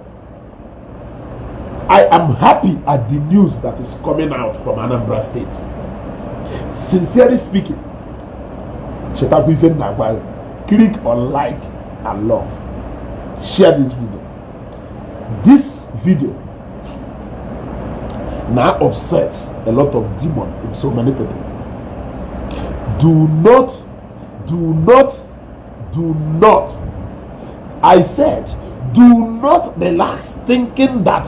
[SPEAKER 1] I am happy at the news that is coming out from Anambra State. Sincerely speaking, chetakwa ife m na-agwa gị. Click on like and love. Share this video. This video now upset a lot of demon in so many people. Do not, do not, do not. I said, do not relax thinking that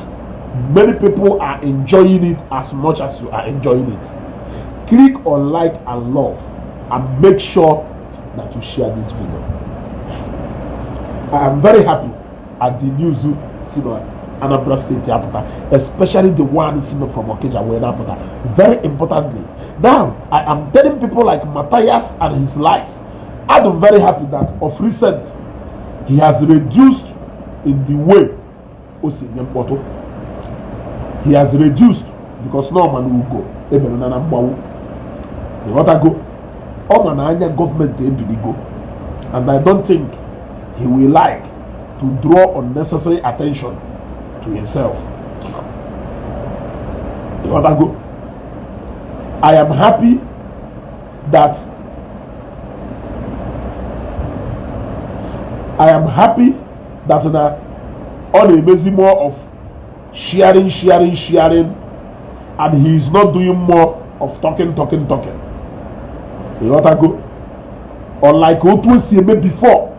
[SPEAKER 1] many people are enjoying it as much as you are enjoying it. Click on like and love and make sure that you share this video. I am very happy at the news si na Anambra State apụta, especially the one si from Okija wee na-apụta. Very importantly, now I am telling people like Matthias and his likes, I'm very happy that of recent he has reduced in the way o si nye mkpọtụ. He has reduced because na ọma na ugo ebere na mgbawu, ịghọtago? Ọ ma na anya gọọmenti ebiligo, and I don't think he will like to draw unnecessary attention to himself. Ịghọtago? I am happy that I am happy that na ọ na-emezi more of sharing, sharing, sharing, and he is not doing more of talking, talking, talking. Ịghọtago? Unlike otu o si eme before.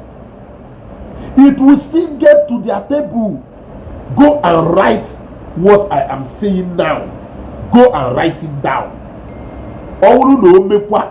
[SPEAKER 1] It will still get to their table. Go and write what I am saying now. Go and write it down. Ọ bụrụ na o mekwa,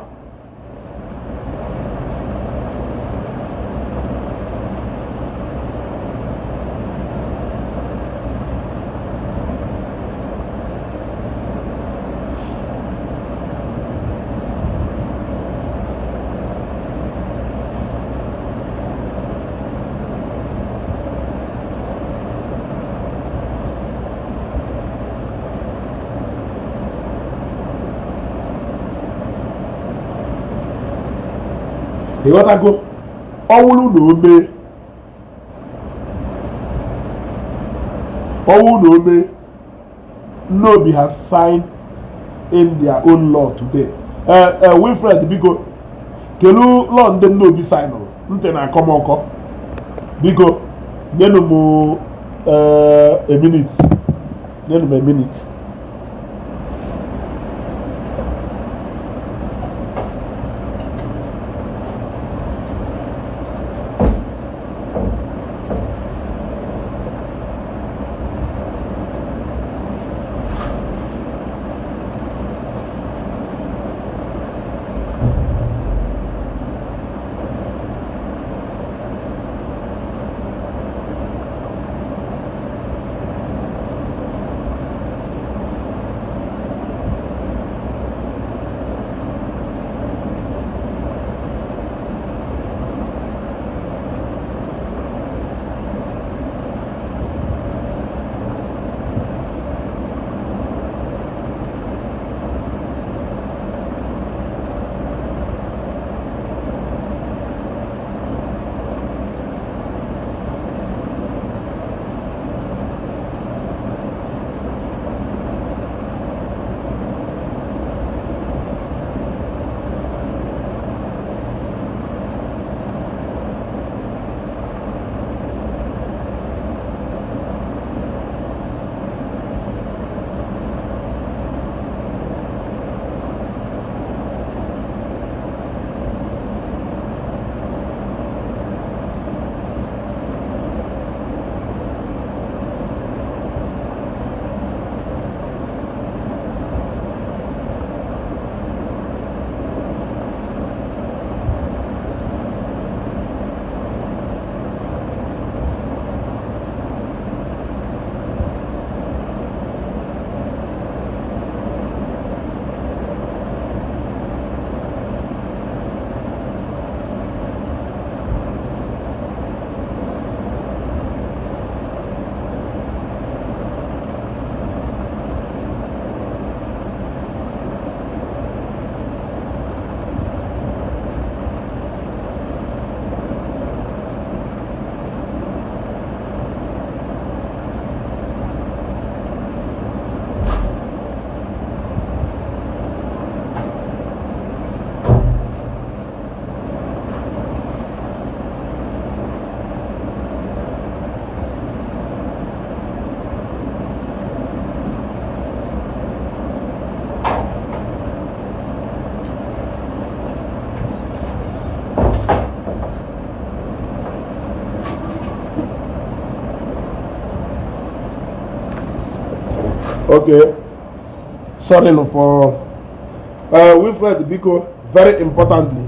[SPEAKER 1] ịghọtago, ọ bụrụ na o mee, ọ bụrụ na o mee, Nnobi has signed in their own law today. Wilfred, biko, kelu law ndị Nnobi signụrụ? Ntị na-akọ m ọkọ. Biko, nyenụ m a minute, nyenụ m a minute. Okay, sorry for Wilfred, biko, very importantly,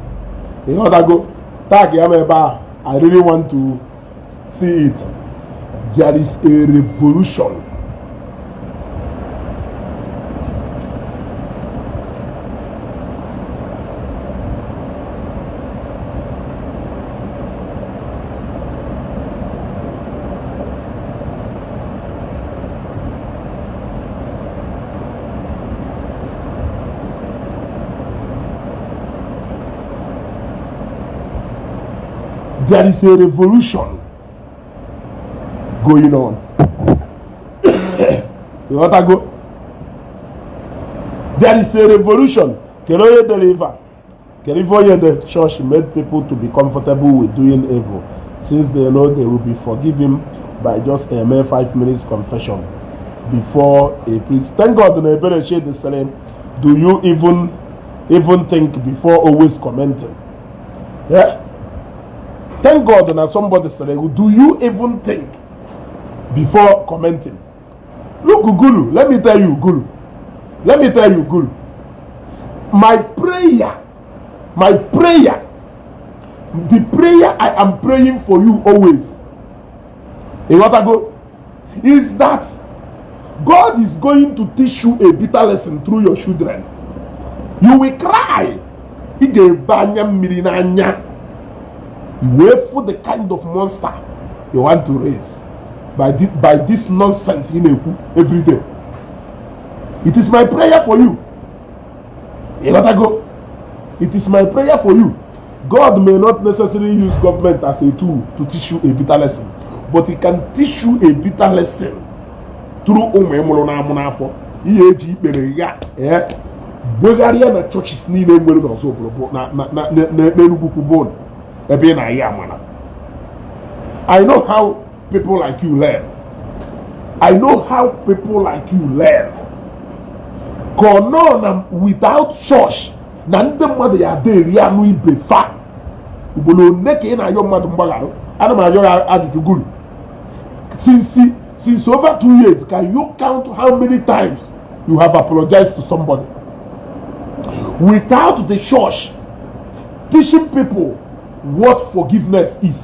[SPEAKER 1] ịghọtago, tag ya m ebe a. I really want to see it. There is a revolution. There is a revolution going on. Ịghọtago? There is a revolution. Kedu onye dere ife a? Kedu ife onye the church made people to be comfortable with doing evil, since they know they will be forgiven by just a mere 5 minutes confession before a priest? Thank God na Ebere Chidi sịrị, do you even think before always commenting? Yeah, thank God na somebody sịrị, do you even think before commenting? Look, Gulu, let me tell you, Gulu, let me tell you, Gulu, my prayer, the prayer I am praying for you always, ịghọtago, is that God is going to teach you a bitter lesson through your children. You will cry. Ị ga-ebe anya mmiri n'anya wee fụ the kind of monster you want to raise by this nonsense ị na-ekwu every day. It is my prayer for you. Ịghọtago? It is my prayer for you. God may not necessarily use government as a tool to teach you a bitter lesson, but he can teach you a bitter lesson through ụmụ ị mụrụ na-amụ n'afọ. Ihe eji ikpere ya ee gbegharịa na churches niile nwere n'ọzọ obodo bụ na na na n'Enugwu bụ ebe ị na-ayị amara. I know how people like you learn. I know how people like you learn. Ka ọ nọ na without church na ndị mmadụ ya ada eri anụ ibe fa. Ugboro one ka ị na-ayọ mmadụ mgbaghara? Ana m ayọ ya ajụjụ, guru. Since over 2 years, can you count how many times you have apologized to somebody? Without the church teaching people what forgiveness is,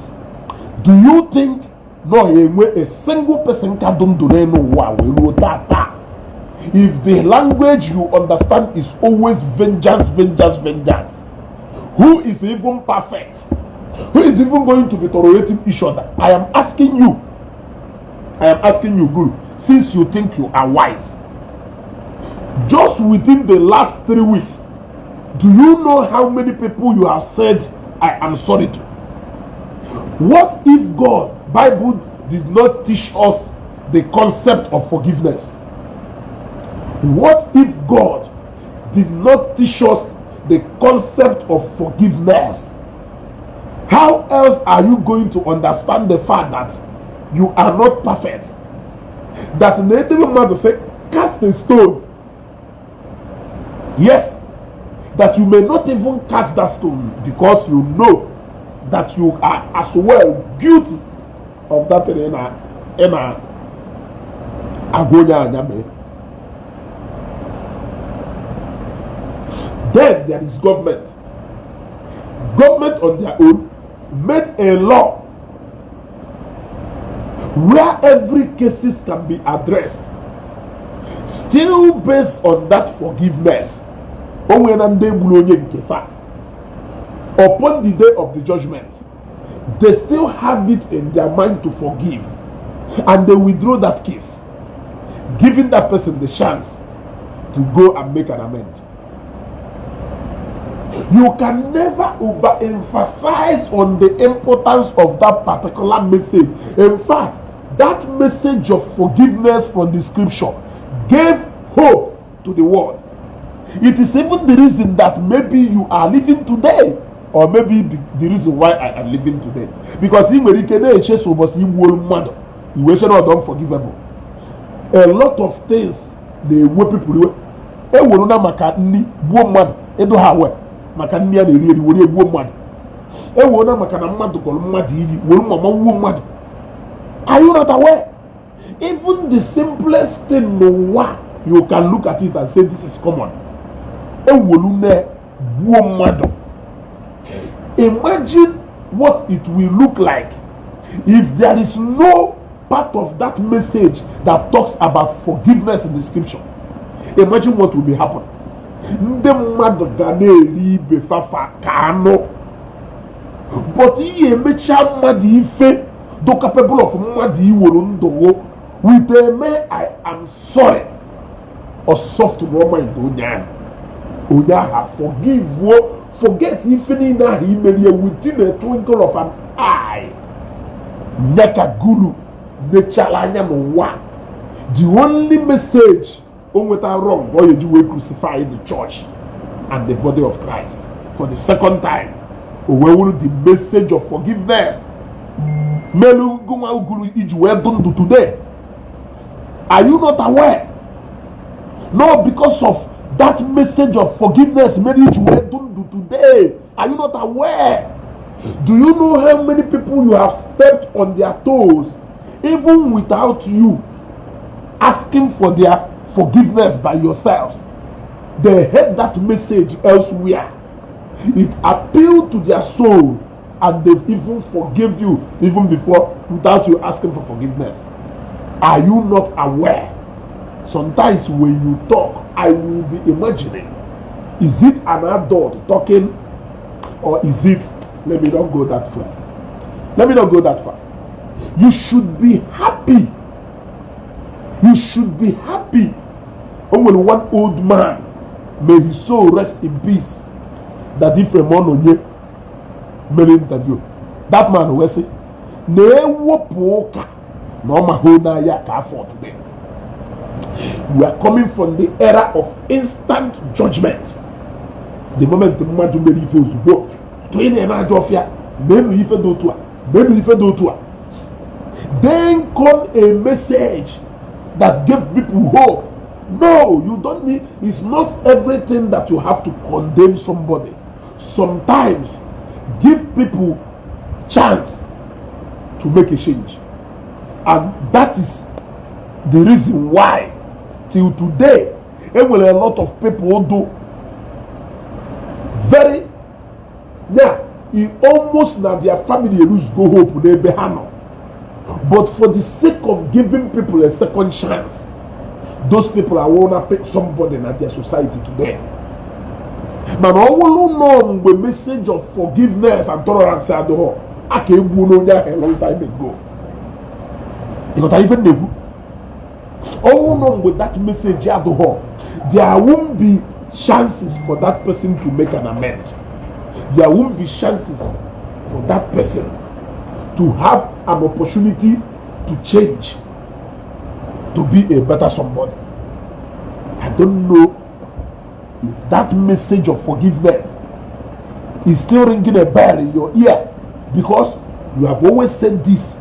[SPEAKER 1] do you think no enwe a single person ka dụ ndụ n'elu ụwa wee ruo tata, if the language you understand is always vengeance, vengeance, vengeance? Who is even perfect? Who is even going to be tolerating each other? I am asking you. I am asking you, Guru, since you think you are wise. Just within the last 3 weeks, do you know how many people you have said "I am sorry" to? What if God, Bible did not teach us the concept of forgiveness? What if God did not teach us the concept of forgiveness? How else are you going to understand the fact that you are not perfect? That na edebe mmadụ say, "Cast a stone." Yes, that you may not even cast that stone because you know that you are as well guilty of that thing ị na agwa onye anya mee. Then there is government. Government on their own made a law where every cases can be addressed, still based on that forgiveness. O nwere na ndị gburu onye nke fa, upon the day of the judgment, they still have it in their mind to forgive, and they withdraw that case, giving that person the chance to go and make an amend. You can never overemphasize on the importance of that particular message. In fact, that message of forgiveness from the scripture gave hope to the world. It is even the reason that maybe you are living today, or maybe the reason why I am living today. Because ị nwere ike na-echeso ụbọchị igbuolu mmadụ iwe che na ọdọ unforgivable. A lot of things na-ewe people iwe. Ewuru na maka nni gbuo mmadụ ịdụ ha we maka nni a na-eri eri were egbuo mmadụ. Ewuru na maka na mmadụ kpọrọ mmadụ iyi were mama wuo mmadụ. Are you not aware? Even the simplest thing n'ụwa You can look at it and say this is common. Ewolu ne gbuo mmadụ. Imagine what it will look like if there is no part of that message that talks about forgiveness in the scripture. Imagine what will be happen. Ndị mmadụ ga na-eri ibe fafa ka anụ, but ihe emechaa mmadụ ife do capable of mmadụ iwere ndụ with eme "I am sorry" or soft mind. Onye ahụ, onye ahụ forgive o, forget ife niile ahụ imerie within a twinkle of an eye. Nyaka guru nechara anya n'ụwa, the only message o nweta wrong, ọ ga-eji wee crucify the church and the body of Christ for the second time, o wee wuru the message of forgiveness melu gụnwa uguru iji wee dụ ndụ today. Are you not aware? No, because of that message of forgiveness mere iji wee dụ ndụ today. Are you not aware? Do you know how many people you have stepped on their toes, even without you asking for their forgiveness by yourselves? They heard that message elsewhere, it appealed to their soul, and they've even forgave you even before, without you asking for forgiveness. Are you not aware? Sometimes when you talk, I will be imagining, is it an adult talking or is it, let me not go that far, let me not go that far. You should be happy, you should be happy. O nwere one old man, may his soul rest in peace, that Ephraim Ononye mere interview. That man wee sị na ewepụ ụka na ọ mahụ n'ahịa ka afọ. Today we are coming from the era of instant judgment. The moment mmadụ mere ife, ozugbo tụnye na-eme ajọ ọfịa, meenụ ife dị otu a, meenụ ife dị otu a. Then come a message that gave people hope. No, you don't need, it's not everything that you have to condemn somebody. Sometimes give people chance to make a change, and that is the reason why till today enwere a lot of people do very, yeah, e almost na their family lose go hope n'ebe ha nọ, but for the sake of giving people a second chance, those people are wanna pick somebody na their society today. Mana ọ bụrụ nọ mgbe message of forgiveness and tolerance adịghọ, a ka egbuo n'onye ahụ a long time ago. Ịghọtara ife m na-ekwu? Ọnwụ nọ mgbe that message adịghọ, there won't be chances for that person to make an amend, there won't be chances for that person to have an opportunity to change, to be a better somebody. I don't know if that message of forgiveness is still ringing a bell in your ear, because you have always said this,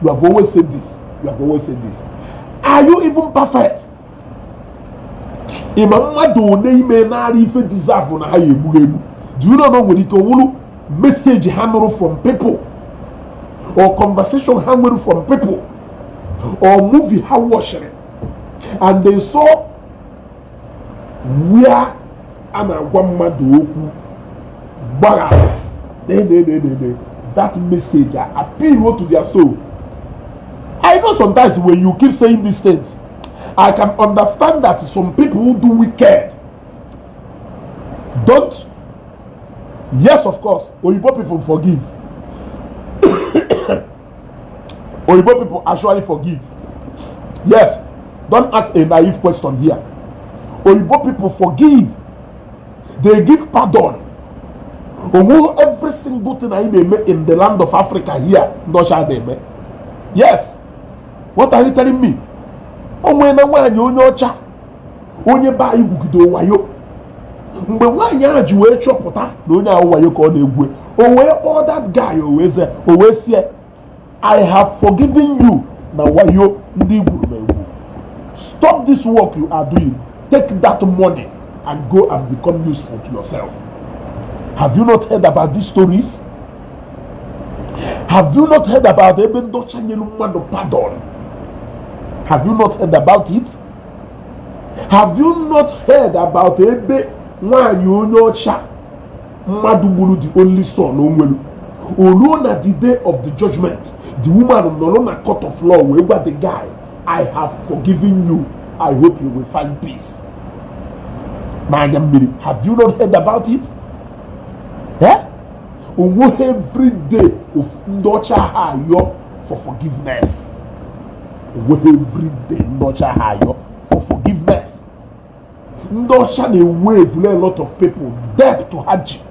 [SPEAKER 1] you have always said this, you have always said this. Are you even perfect? Ịma mmadụ one ime narị ife deserve na ha ya egbu egbu. Do you know na o nwere ike owulu message ha nụrụ from people, or conversation ha nwere from people, or movie ha watched, and they saw where a na-agwa mmadụ okwu gbaghara ne, that message appeal to their soul. I know sometimes when you keep saying these things, I can understand that some people who do wicked don't. Yes, of course, oyibo people forgive. Oyibo people actually forgive. Yes, don't ask a naive question here. Oyibo people forgive, they give pardon. Onwe every single thing anyị na-eme in the land of Africa here, ndị ọcha na-eme. Yes, what are you telling me? O nwee na nwaanyị onye ọcha, onye be anyị gwugide wayo. Mgbe nwaanyị ahụ ji wee chọpụta na onye ahụ wayo ka ọ na-egwu, o wee kpọọ that guy, o wee ze, o wee sie, "I have forgiven you na wayo ndị gwuru m egwu. Stop this work you are doing. Take that money and go and become useful to yourself." Have you not heard about these stories? Have you not heard about ebe ndị ọcha nyere mmadụ pardon? Have you not heard about it? Have you not heard about ebe nwaanyị onye ọcha mmadụ gburu the only son o nwere o ruo na the day of the judgment, the woman nọrọ na court of law wee gwa the guy, "I have forgiven you. I hope you will find peace," n'anya mmiri? Have you not heard about it? Eh? Onweghị every day ndị ọcha ha ayọ for forgiveness. Onweghị every day ndị ọcha ha ayọ for forgiveness. Ndị ọcha na-ewaive a lot of people debt to ha ji.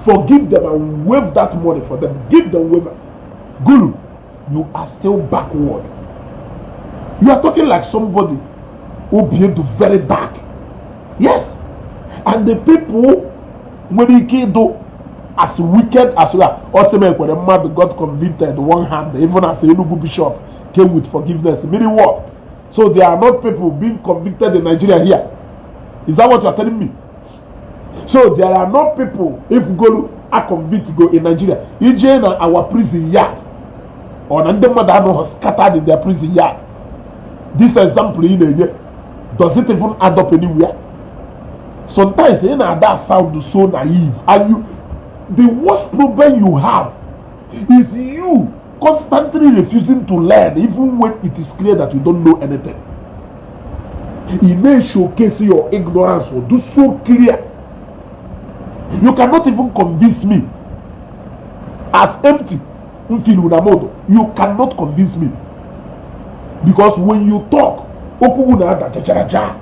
[SPEAKER 1] Forgive them and waive that money for them, give them waiver. Guru, you are still backward. You are talking like somebody obi do very dark. Yes, and the people nwere ike ịdụ as wicked as you are. Ọsị m ekwere mmadụ got convicted one hand, even as Enugu bishop came with forgiveness, meaning what? So there are not people being convicted in Nigeria here? Is that what you are telling me? So there are not people if golu a convict go in Nigeria, ije na our prison yard or na ndị mmadụ anọghị scattered in their prison yard? This example ị na-enye, does it even add up anywhere? Sometimes ị na-ada sound so naive, and you, the worst problem you have is you constantly refusing to learn, even when it is clear that you don't know anything. E may showcase your ignorance or do so clear. You cannot even convince me. As empty mfilu na modo, you cannot convince me, because when you talk, okwu na-ada jajaraja.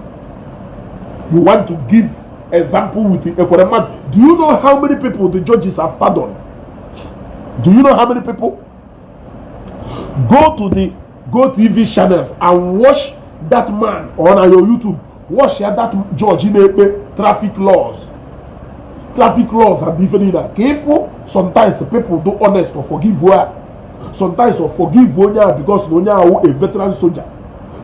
[SPEAKER 1] You want to give example with the Ekweremadu. Do you know how many people the judges have pardoned? Do you know how many people? Go to the Go TV channels and watch that man on your YouTube. Watch that judge na-ekpe traffic laws, traffic laws and different niile ka ịfụ. Sometimes people do honest or forgive well, sometimes or forgive onye a because na onye ahụ a veteran soldier,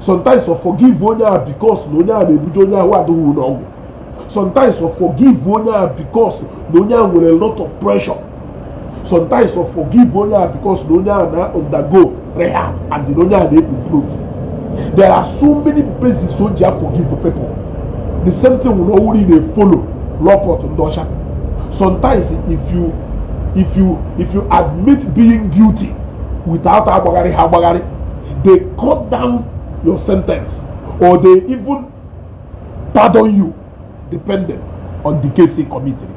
[SPEAKER 1] sometimes or forgive onye a because na onye a na-ebuje onye ahụ adịghị ụlọ ọgwụ, sometimes or forgive onye a because na onye a nwere a lot of pressure, sometimes or forgive onye a because na onye a na undergo rehab and na onye a na-improve. There are so many bases o ji forgive people. The same thing will already dey follow law court ndị ọcha. Sometimes if you admit being guilty without agbagharị ha agbagharị, they cut down your sentence or they even pardon you, depending on the case he committed.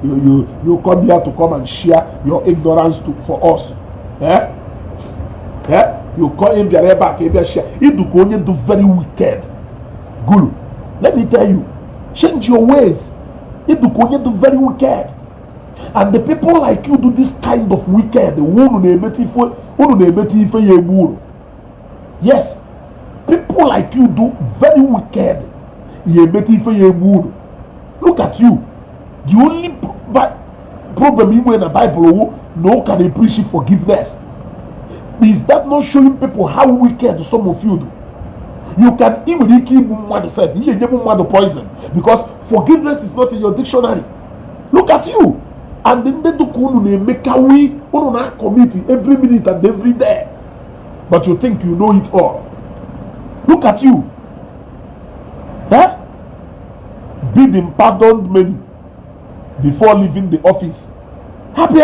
[SPEAKER 1] You come here to come and share your ignorance for us, eh? Eh? You come in bịara ebe a ka ị bịa share ịdụ ka onye do very wicked. Guru, let me tell you, change your ways. Ịdụ ka onye do very wicked, and the people like you do this kind of wicked, unu na-emeta ife, unu na-emeta ife ya egbu unu. Yes, people like you do very wicked, ya emeta ife ya egbu unu. Look at you. The only problem ị nwere na Bible wu na ụka na preach forgiveness. Is that not showing people how wicked some of you do? You can, ị nwere ike igbu mmadụ sef, ihe enye mmadụ poison, because forgiveness is not in your dictionary. Look at you. And ndị dịka unu na-emekawi, unu na-commit every minute and every day, but you think you know it all. Look at you, eh? Biden pardoned many before leaving the office. Happy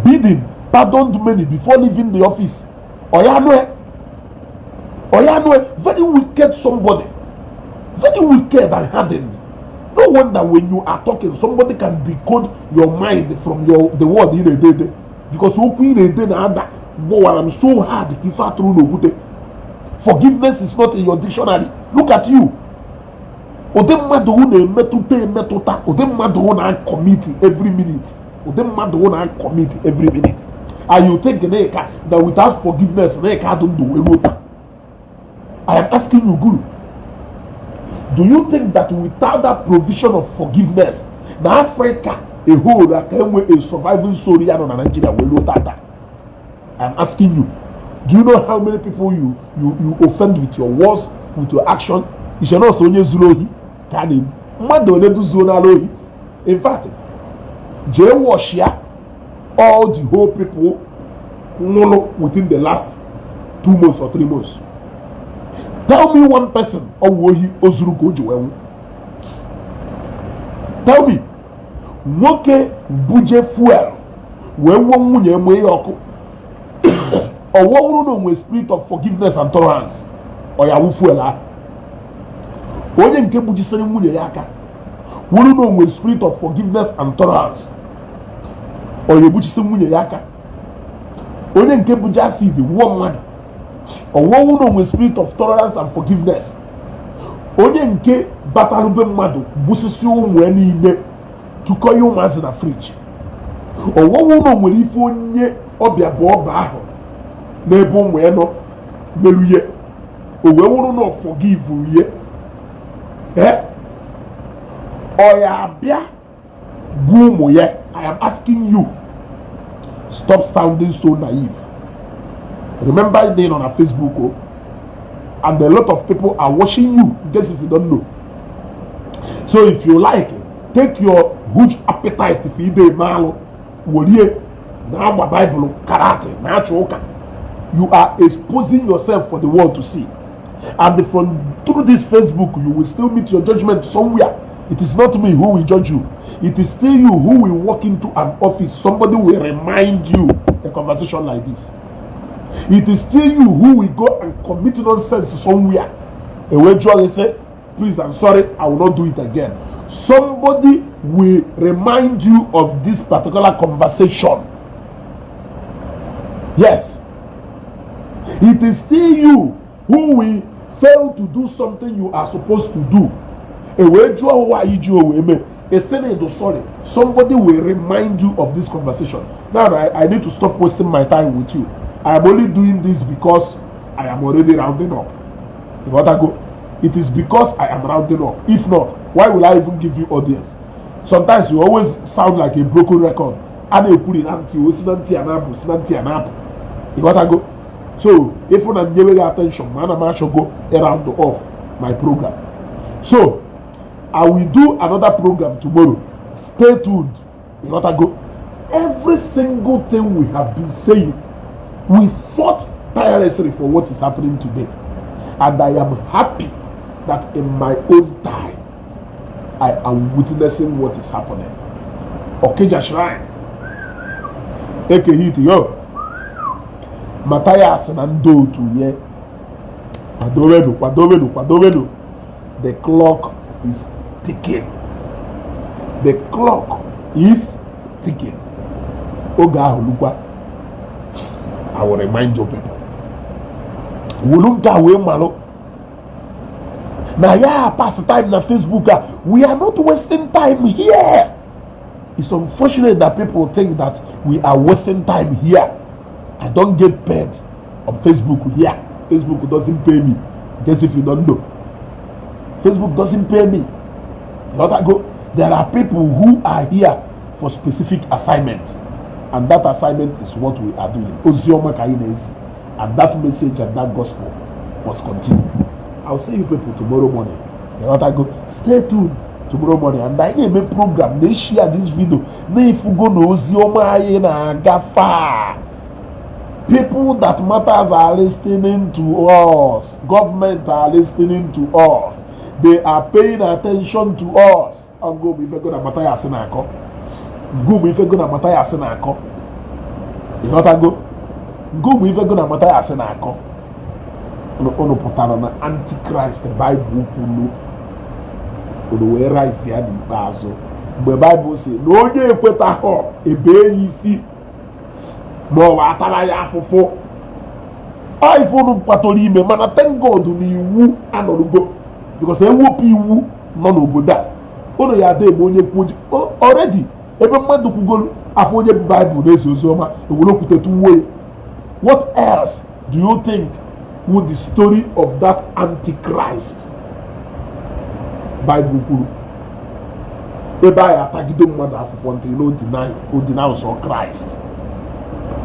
[SPEAKER 1] Biden pardoned many before leaving the office. Oyanue, Oyanue, very wicked somebody, very wicked and hardened. No wonder when you are talking, somebody can decode your mind from your the word ị na-ede ede, because okwu ị na-ede na-ada gbọwara m so hard ka ife atụrụ n'okwute. Forgiveness is not in your dictionary. Look at you. Ụdị mmadụ wụ na-emetụta emetụta, ụdị mmadụ wụ na-commit every minute, ụdị mmadụ wụ na-commit every minute, and you think na ịka na without forgiveness na ịka adụ ndụ wee ruo taa. I am asking you, Guru, do you think that without that provision of forgiveness na Africa a whole aka enwe a surviving soul ya nọ na Nigeria wee ruo tata? I am asking you, do you know how many people you offend with your words, with your action? Iche nọọsụ onye zuru ohi ka a na-egbu mmadụ ole duzuo n'ala ohi. In fact, jee wash ya all the whole people nwụrụ within the last 2 months or 3 months. Tell me one person ọwụ ohi o zuru ka o ji wee nwụ. Tell me, nwoke buje fuel wee wuo nwunye mgbe ya ọkụ, ọwụ bụrụ na o nwee spirit of forgiveness and tolerance, ọ ya wụ fuel ahụ? Onye nke gbujisịrị nwunye ya aka, wụrụ na o nwee spirit of forgiveness and tolerance, ọ ya egbuchisi nwunye ya aka? Onye nke buje acid wụọ mmadụ, ọwụwụ na onwe spirit of tolerance and forgiveness? Onye nke batalube mmadụ gbusisi ụmụ ya niile, tụkọ ya ụmụazị na fridge, ọwụwụ na o nwere ife onye ọbịa bụ ọba ahụ n'ebe ụmụ ya nọ meruye, o wee wụrụ na forgive ye? Ee, ọ ya abịa bụ ụmụ ya? I am asking you, stop sounding so naive. Remember being on a Facebook, oh, and a lot of people are watching you, in case if you don't know. So if you like, take your huge appetite if you dey malụ wolie na-agba Bible karate na-achụ ụka. You are exposing yourself for the world to see, and from through this Facebook you will still meet your judgment somewhere. It is not me who will judge you. It is still you who will walk into an office, somebody will remind you a conversation like this. It is still you who will go and commit nonsense somewhere, ewee jụọ gị say, "Please, I'm sorry, I will not do it again." Somebody will remind you of this particular conversation. Yes, it is still you who will fail to do something you are supposed to do, ewee jụọ why ji o wee mee, esi na ịdụ sorry. Somebody will remind you of this conversation. Now I need to stop wasting my time with you. I am only doing this because I am already rounding up. You got to go. It is because I am rounding up. If not, why will I even give you audience? Sometimes you always sound like a broken record. A na-ekwuri na ntị, o si na ntị a na-apụ, si na ntị a na-apụ. You got to go. So if na nyewe gị attention, ma ana m achọgo round off my program. So I will do another program tomorrow. Stay tuned. You got to go. Every single thing we have been saying, we fought tirelessly for what is happening today, and I am happy that in my own time I am witnessing what is happening. Okija Shrine, Eke Hit yo, Matthias na ndị otu ya, kwadowenu, kwadowenu, kwadowenu. The clock is ticking. The clock is ticking. Oge ahụ lukwa, I will remind you people. Wulu nke a wee malụ na ya pass time na Facebook a. We are not wasting time here. It's unfortunate that people think that we are wasting time here. I don't get paid on Facebook here. Facebook doesn't pay me. Guess if you don't know, Facebook doesn't pay me. You go. There are people who are here for specific assignment, and that assignment is what we are doing. Oziọma ka anyị na-ezi, and that message and that gospel must continue. I'll see you people tomorrow morning. You go. Stay tuned tomorrow morning, and anyị na-eme program na share this video na-efugo na oziọma anyị na-aga far. People that matters are listening to us. Government are listening to us. They are paying attention to us. Ngụ bụ ife go na Mathias na-akọ. Ngụ bụ ife go na Mathias na-akọ. Ịghọtago? Ngụ bụ ife go na Mathias na-akọ. Unu pụtara na Antichrist Bible kwulu, unu wee rise ya n'ikpeazụ, mgbe Bible si na onye ekwetaghọ ebe ya isi ma ọ bụ atara ya afụfụ. Ọ ife unu kpatara ime, mana thank God na iwu anọrugo, because ewepụ iwu nọ n'obodo a, unu ya ada eme onye kwuo already ebe mmadụ kwugoro afọ onye bụ Bible na-ezi ozi ọma, ewere okwute tụwuo ya. What else do you think would the story of that Antichrist Bible kwuru, ebe anyị atagide mmadụ afụfụ until o deny, o denounce Christ?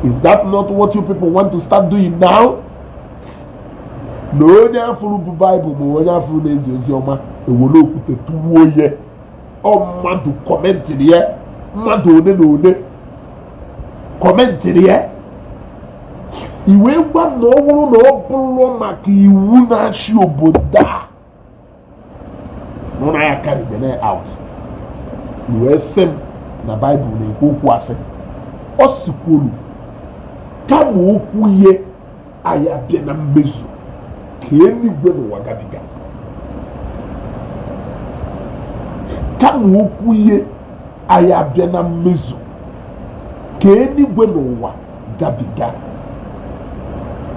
[SPEAKER 1] Is that not what you people want to start doing now? Na onye afụrụ bụ Bible ma onye afụrụ na-ezi ozi ọma, ewere okwute tụwuo ya. Ọ mmadụ commentịrị ya, mmadụ one na one commentịrị ya. I wee gwa m na ọ bụrụ na ọ bụrụ maka iwu na-achị obodo a nụ na ya carry out, i wee sị m na Baịbụl na-ekwu okwu asị. Ọ sikwuru kama okwu ihe anyị abịa na mmezu ka eluigwe n'ụwa gabiga, kama okwu ihe anyị abịa na mmezu ka eluigwe n'ụwa gabiga.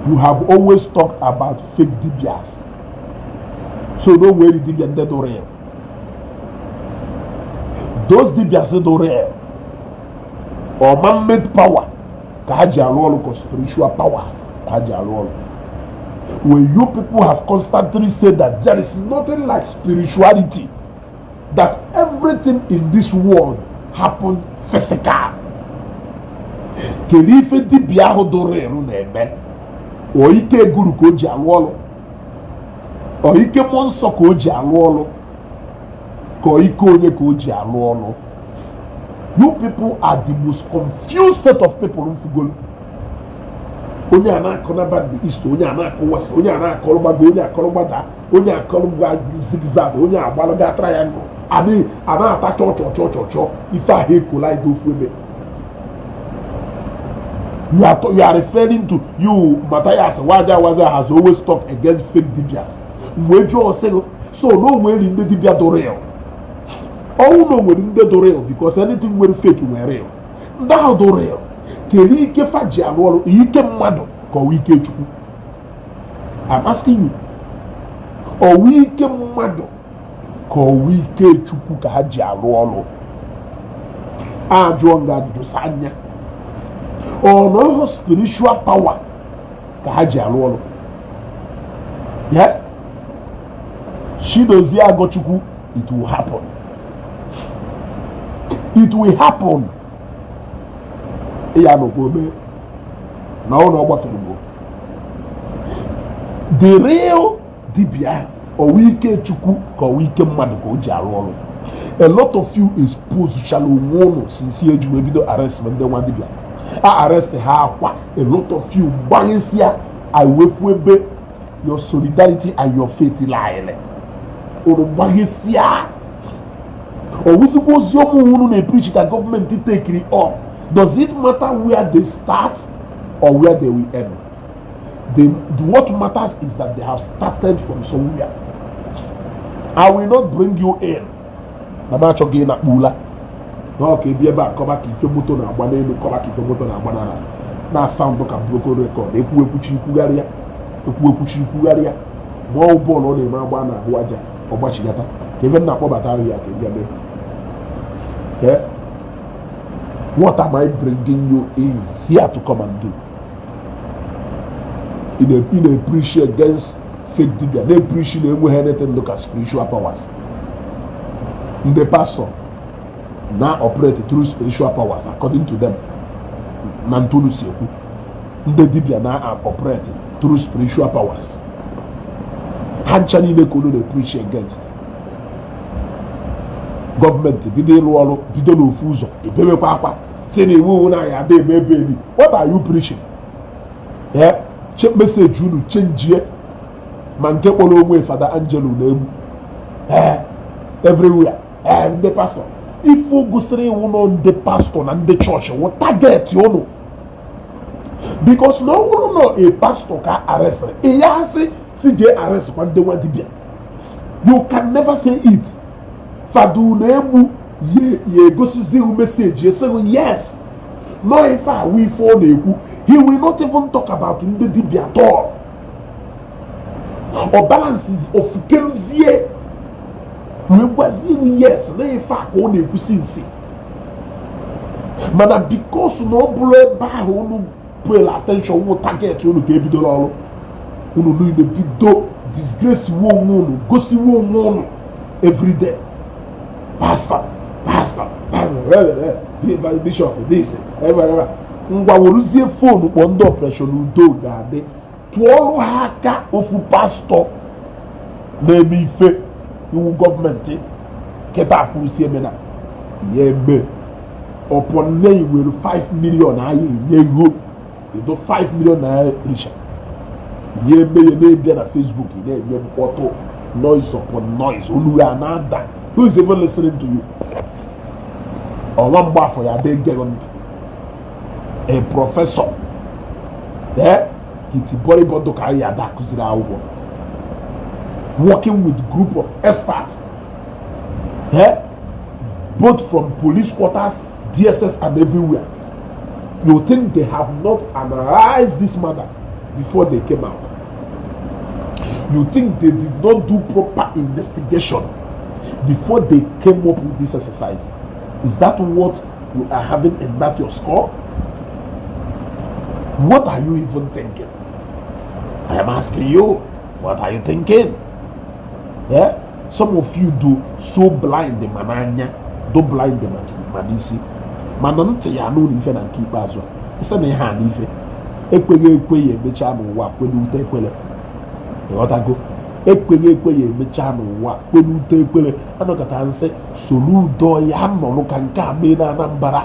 [SPEAKER 1] You have always talked about fake dibias, so na o nwere dibia ndị dụ real. Those dibias dụ real, ọ man-made power ka ha ji arụ ọrụ, ka spiritual power ka ha ji arụ ọrụ? When you people have constantly said that there is nothing like spirituality, that everything in this world happen physical, kedu ife dibịa ahụ dụrụ eru na-eme? Ọ ike eguru ka o ji arụ ọrụ, ọ ike mmụọ nsọ ka o ji arụ ọrụ, ka ọ ike onye ka o ji arụ ọrụ? You people are the most confused set of people m fugolu. Onye a na-akọ naba the east, onye a na-akọ west, onye a na-akọrọ gbago, onye akọrọ gbada, onye akọrọ gba zigzag, onye agbalaga triangle, a na-ata chọ chọ chọ chọ chọ ife ahụ ekola ofu ebe. You are referring to you, Matthias Waja Waza has always talked against fake dibias. Mgbe jụọ sị so na o nwere ndị dibia dụ real, ọnwụ na o nwere ndị dụ real, because anything nwere fake nwere real. Ndị ahụ dụ real, kedu ike fa ji arụ ọrụ? Ike mmadụ ka ọwụ ike Chukwu? I'm asking you, ọwụ ike mmadụ ka ọwụ ike Chukwu ka ha ji arụ ọrụ? Ajụọ nga ajụjụ sa anya. Ọ na ọhụ spiritual power ka ha ji arụ ọrụ ya? Chidozie Agọchukwu, it will happen, it will happen. Ya nọkwa ome na ọ na ọ gbafere gboo. The real dibia, ọwụ ike Chukwu ka ọwụ ike mmadụ ka o ji arụ ọrụ? A lot of you expose chala onwe unu since eji wee bido arrest ndị nwa dibia a arrest ha akwa. A lot of you gbanyesịa iwefu ebe your solidarity and your faith lie. Unu gbanyesịa, owuzikwa ozi ọma unu na-epreach ka gọọmenti take it up. Does it matter where they start or where they will end? What matters is that they have started from somewhere. I will not bring you in na m achọghị ịnakpu ụla na ọ ka ebi ebe a kọba ka ife moto na-agba n'elu, kọba ka ife moto na-agba n'ala, na sound ka broken record. Ekwu ekwuchi ikwugharịa, ekwu ekwuchi ikwugharịa. Ma ọ bọọlụ ọ na-eme agba na ahụ aja ọgbachigata ka ebe m na-akpọbata ahụ ya ka ị bịa mee. What am I bringing you in here to come and do? In a preach against fake dibia, na-epreach na enweghị anything look at spiritual powers. Ndị pastor na operate through spiritual powers according to them na ntolu si ekwu. Ndị dibia na operate through spiritual powers. Ha ncha niile ka unu na-preach against. Gọọmenti bido ịrụ ọrụ, bido n'ofu ụzọ ebewekwa akwa si na iwu na ya ada eme ebe eri. What are you preaching? Yeah, message unu chenjie ma nke kpọrọ onwe Fada Angelo na-egbu ee everywhere. Ee, ndị pastọ, ife gosiri iwu nọ, ndị pastọ na ndị chọọchị wụ target unu, because na ọ bụrụ na a pastor ka arrestịrị, ị ya asị si jee arrest kwa ndị nwa dibịa. You can never say it. Fada na-egbu ya egosizi message esighị yes nọ ife awụ ife ọ na-ekwu. He will not even talk about ndị dibịa at all. Ọ balances ofukezie wee gwazie yes na ife a ka ọ na-ekwusi nsi, mana because na ọ bụrụ ebe ahụ unu pay attention wụ target unu ka ebidoro ọrụ unu niile bido disgrace wo onwe unu, gosiwo onwe unu everyday. Pastor, pastor, pastor, bishop, this. Ngwa, weruzie phone kpọọ ndị Operation Udo Ga-adị, tụọrụ ha aka ofu pastọ na-eme ife iwu gọọmenti kịta akwụsị eme na ya eme ọpọ nne were 5 million anyị enye ego. Ịdụ 5 million naira richer. Ihe eme ya na-ebịa na Facebook, ị na-eme mkpọtụ, noise upon noise, olu ya na-ada. Who is even listening to you? Ọnwa mgbafọ ya dị gị ntị. A professor, eh, kitiboribodo ka ya ada akụziri akwụkwọ, working with group of experts, eh, both from police quarters, DSS and everywhere. You think they have not analyzed this matter before they came out? You think they did not do proper investigation before they came up with this exercise? Is that what you are having in that your score? What are you even thinking? I am asking you, what are you thinking? Yeah? Some of you do so blind ma n'anya, do blind ma n'isi, mana ntị ya anụ ife na nke ikpeazụ a isi na ihe a n'ife ekweghị ekwe ya emechaa n'ụwa kwere ute ekwere. Ịghọtago? Ekweghị ekwe ya emechaa n'ụwa kwere ute ekwere. Anọkọta nsị Soludo ya nọrọ ka nke a mee na Anambra.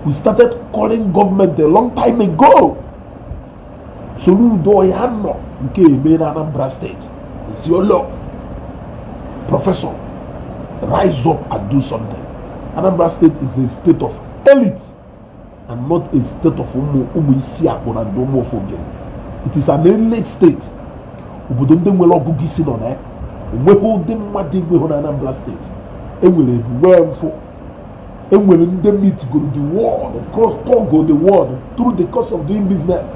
[SPEAKER 1] We started calling government a long time ago. Soludo ya nọ nke eme na Anambra State si olo professor, rise up and do something. Anambra State is a state of elite and not a state of ụmụ ụmụ isi akpụ na ndị ụmụ ofogere. It is an elite state. Obodo ndị nwere ọgụgụ isi nọ na ya. Onweghị ụdị mmadụ enweghị na Anambra State. Enwere ebu nwee mfụ, enwere ndị meetgoro the world, cross togo the world through the course of doing business,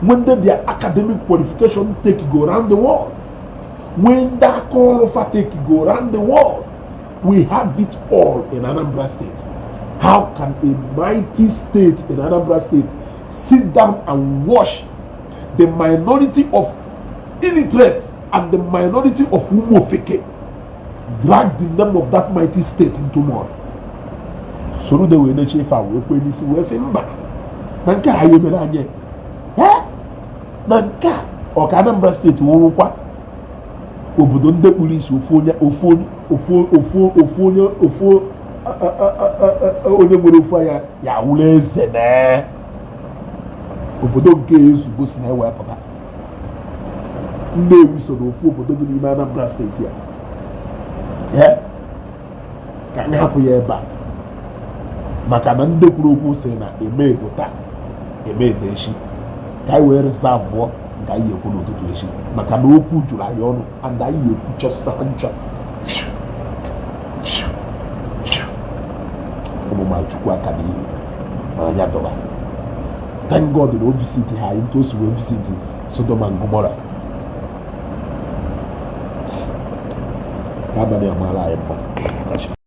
[SPEAKER 1] when their academic qualification take go around the world, when ndị aka ọrụ fa take go around the world. We have it all in Anambra State. How can a mighty state in Anambra State sit down and watch the minority of illiterates and the minority of Umofeke drag the name of that mighty state into mud? Soludo wee na-eche ife a wee kwee n'isi wee sị mba, na nke a ya emere anyị, ee, na nke a ọka Anambra State wụrụkwa obodo ndị kpuru isi, ofu onye, ofu onye, ofu ofu ofu onye, ofu onye nwere ofu anya ya awụrụ eze na obodo nke ezugbo si na-ewepụta. Nnewi so n'ofu obodo dị n'ime Anambra State ya. Ee, ka anyị hapụ ya ebe a, maka na ndị kwuru okwu sị na eme bụ taa, eme bụ echi. Ka anyị wee reserve nke anyị ekwu n'ụtụtụ echi, maka na okwu juru anyị ọnụ and anyị ekwuchasịta ha ncha. Ụmụ Chukwu aka n'ihu ma anya dọba. Thank God na o visit ha anyị ntu o si wee visit Sodom and Gomorrah. Ka abalị amaala anyị mma.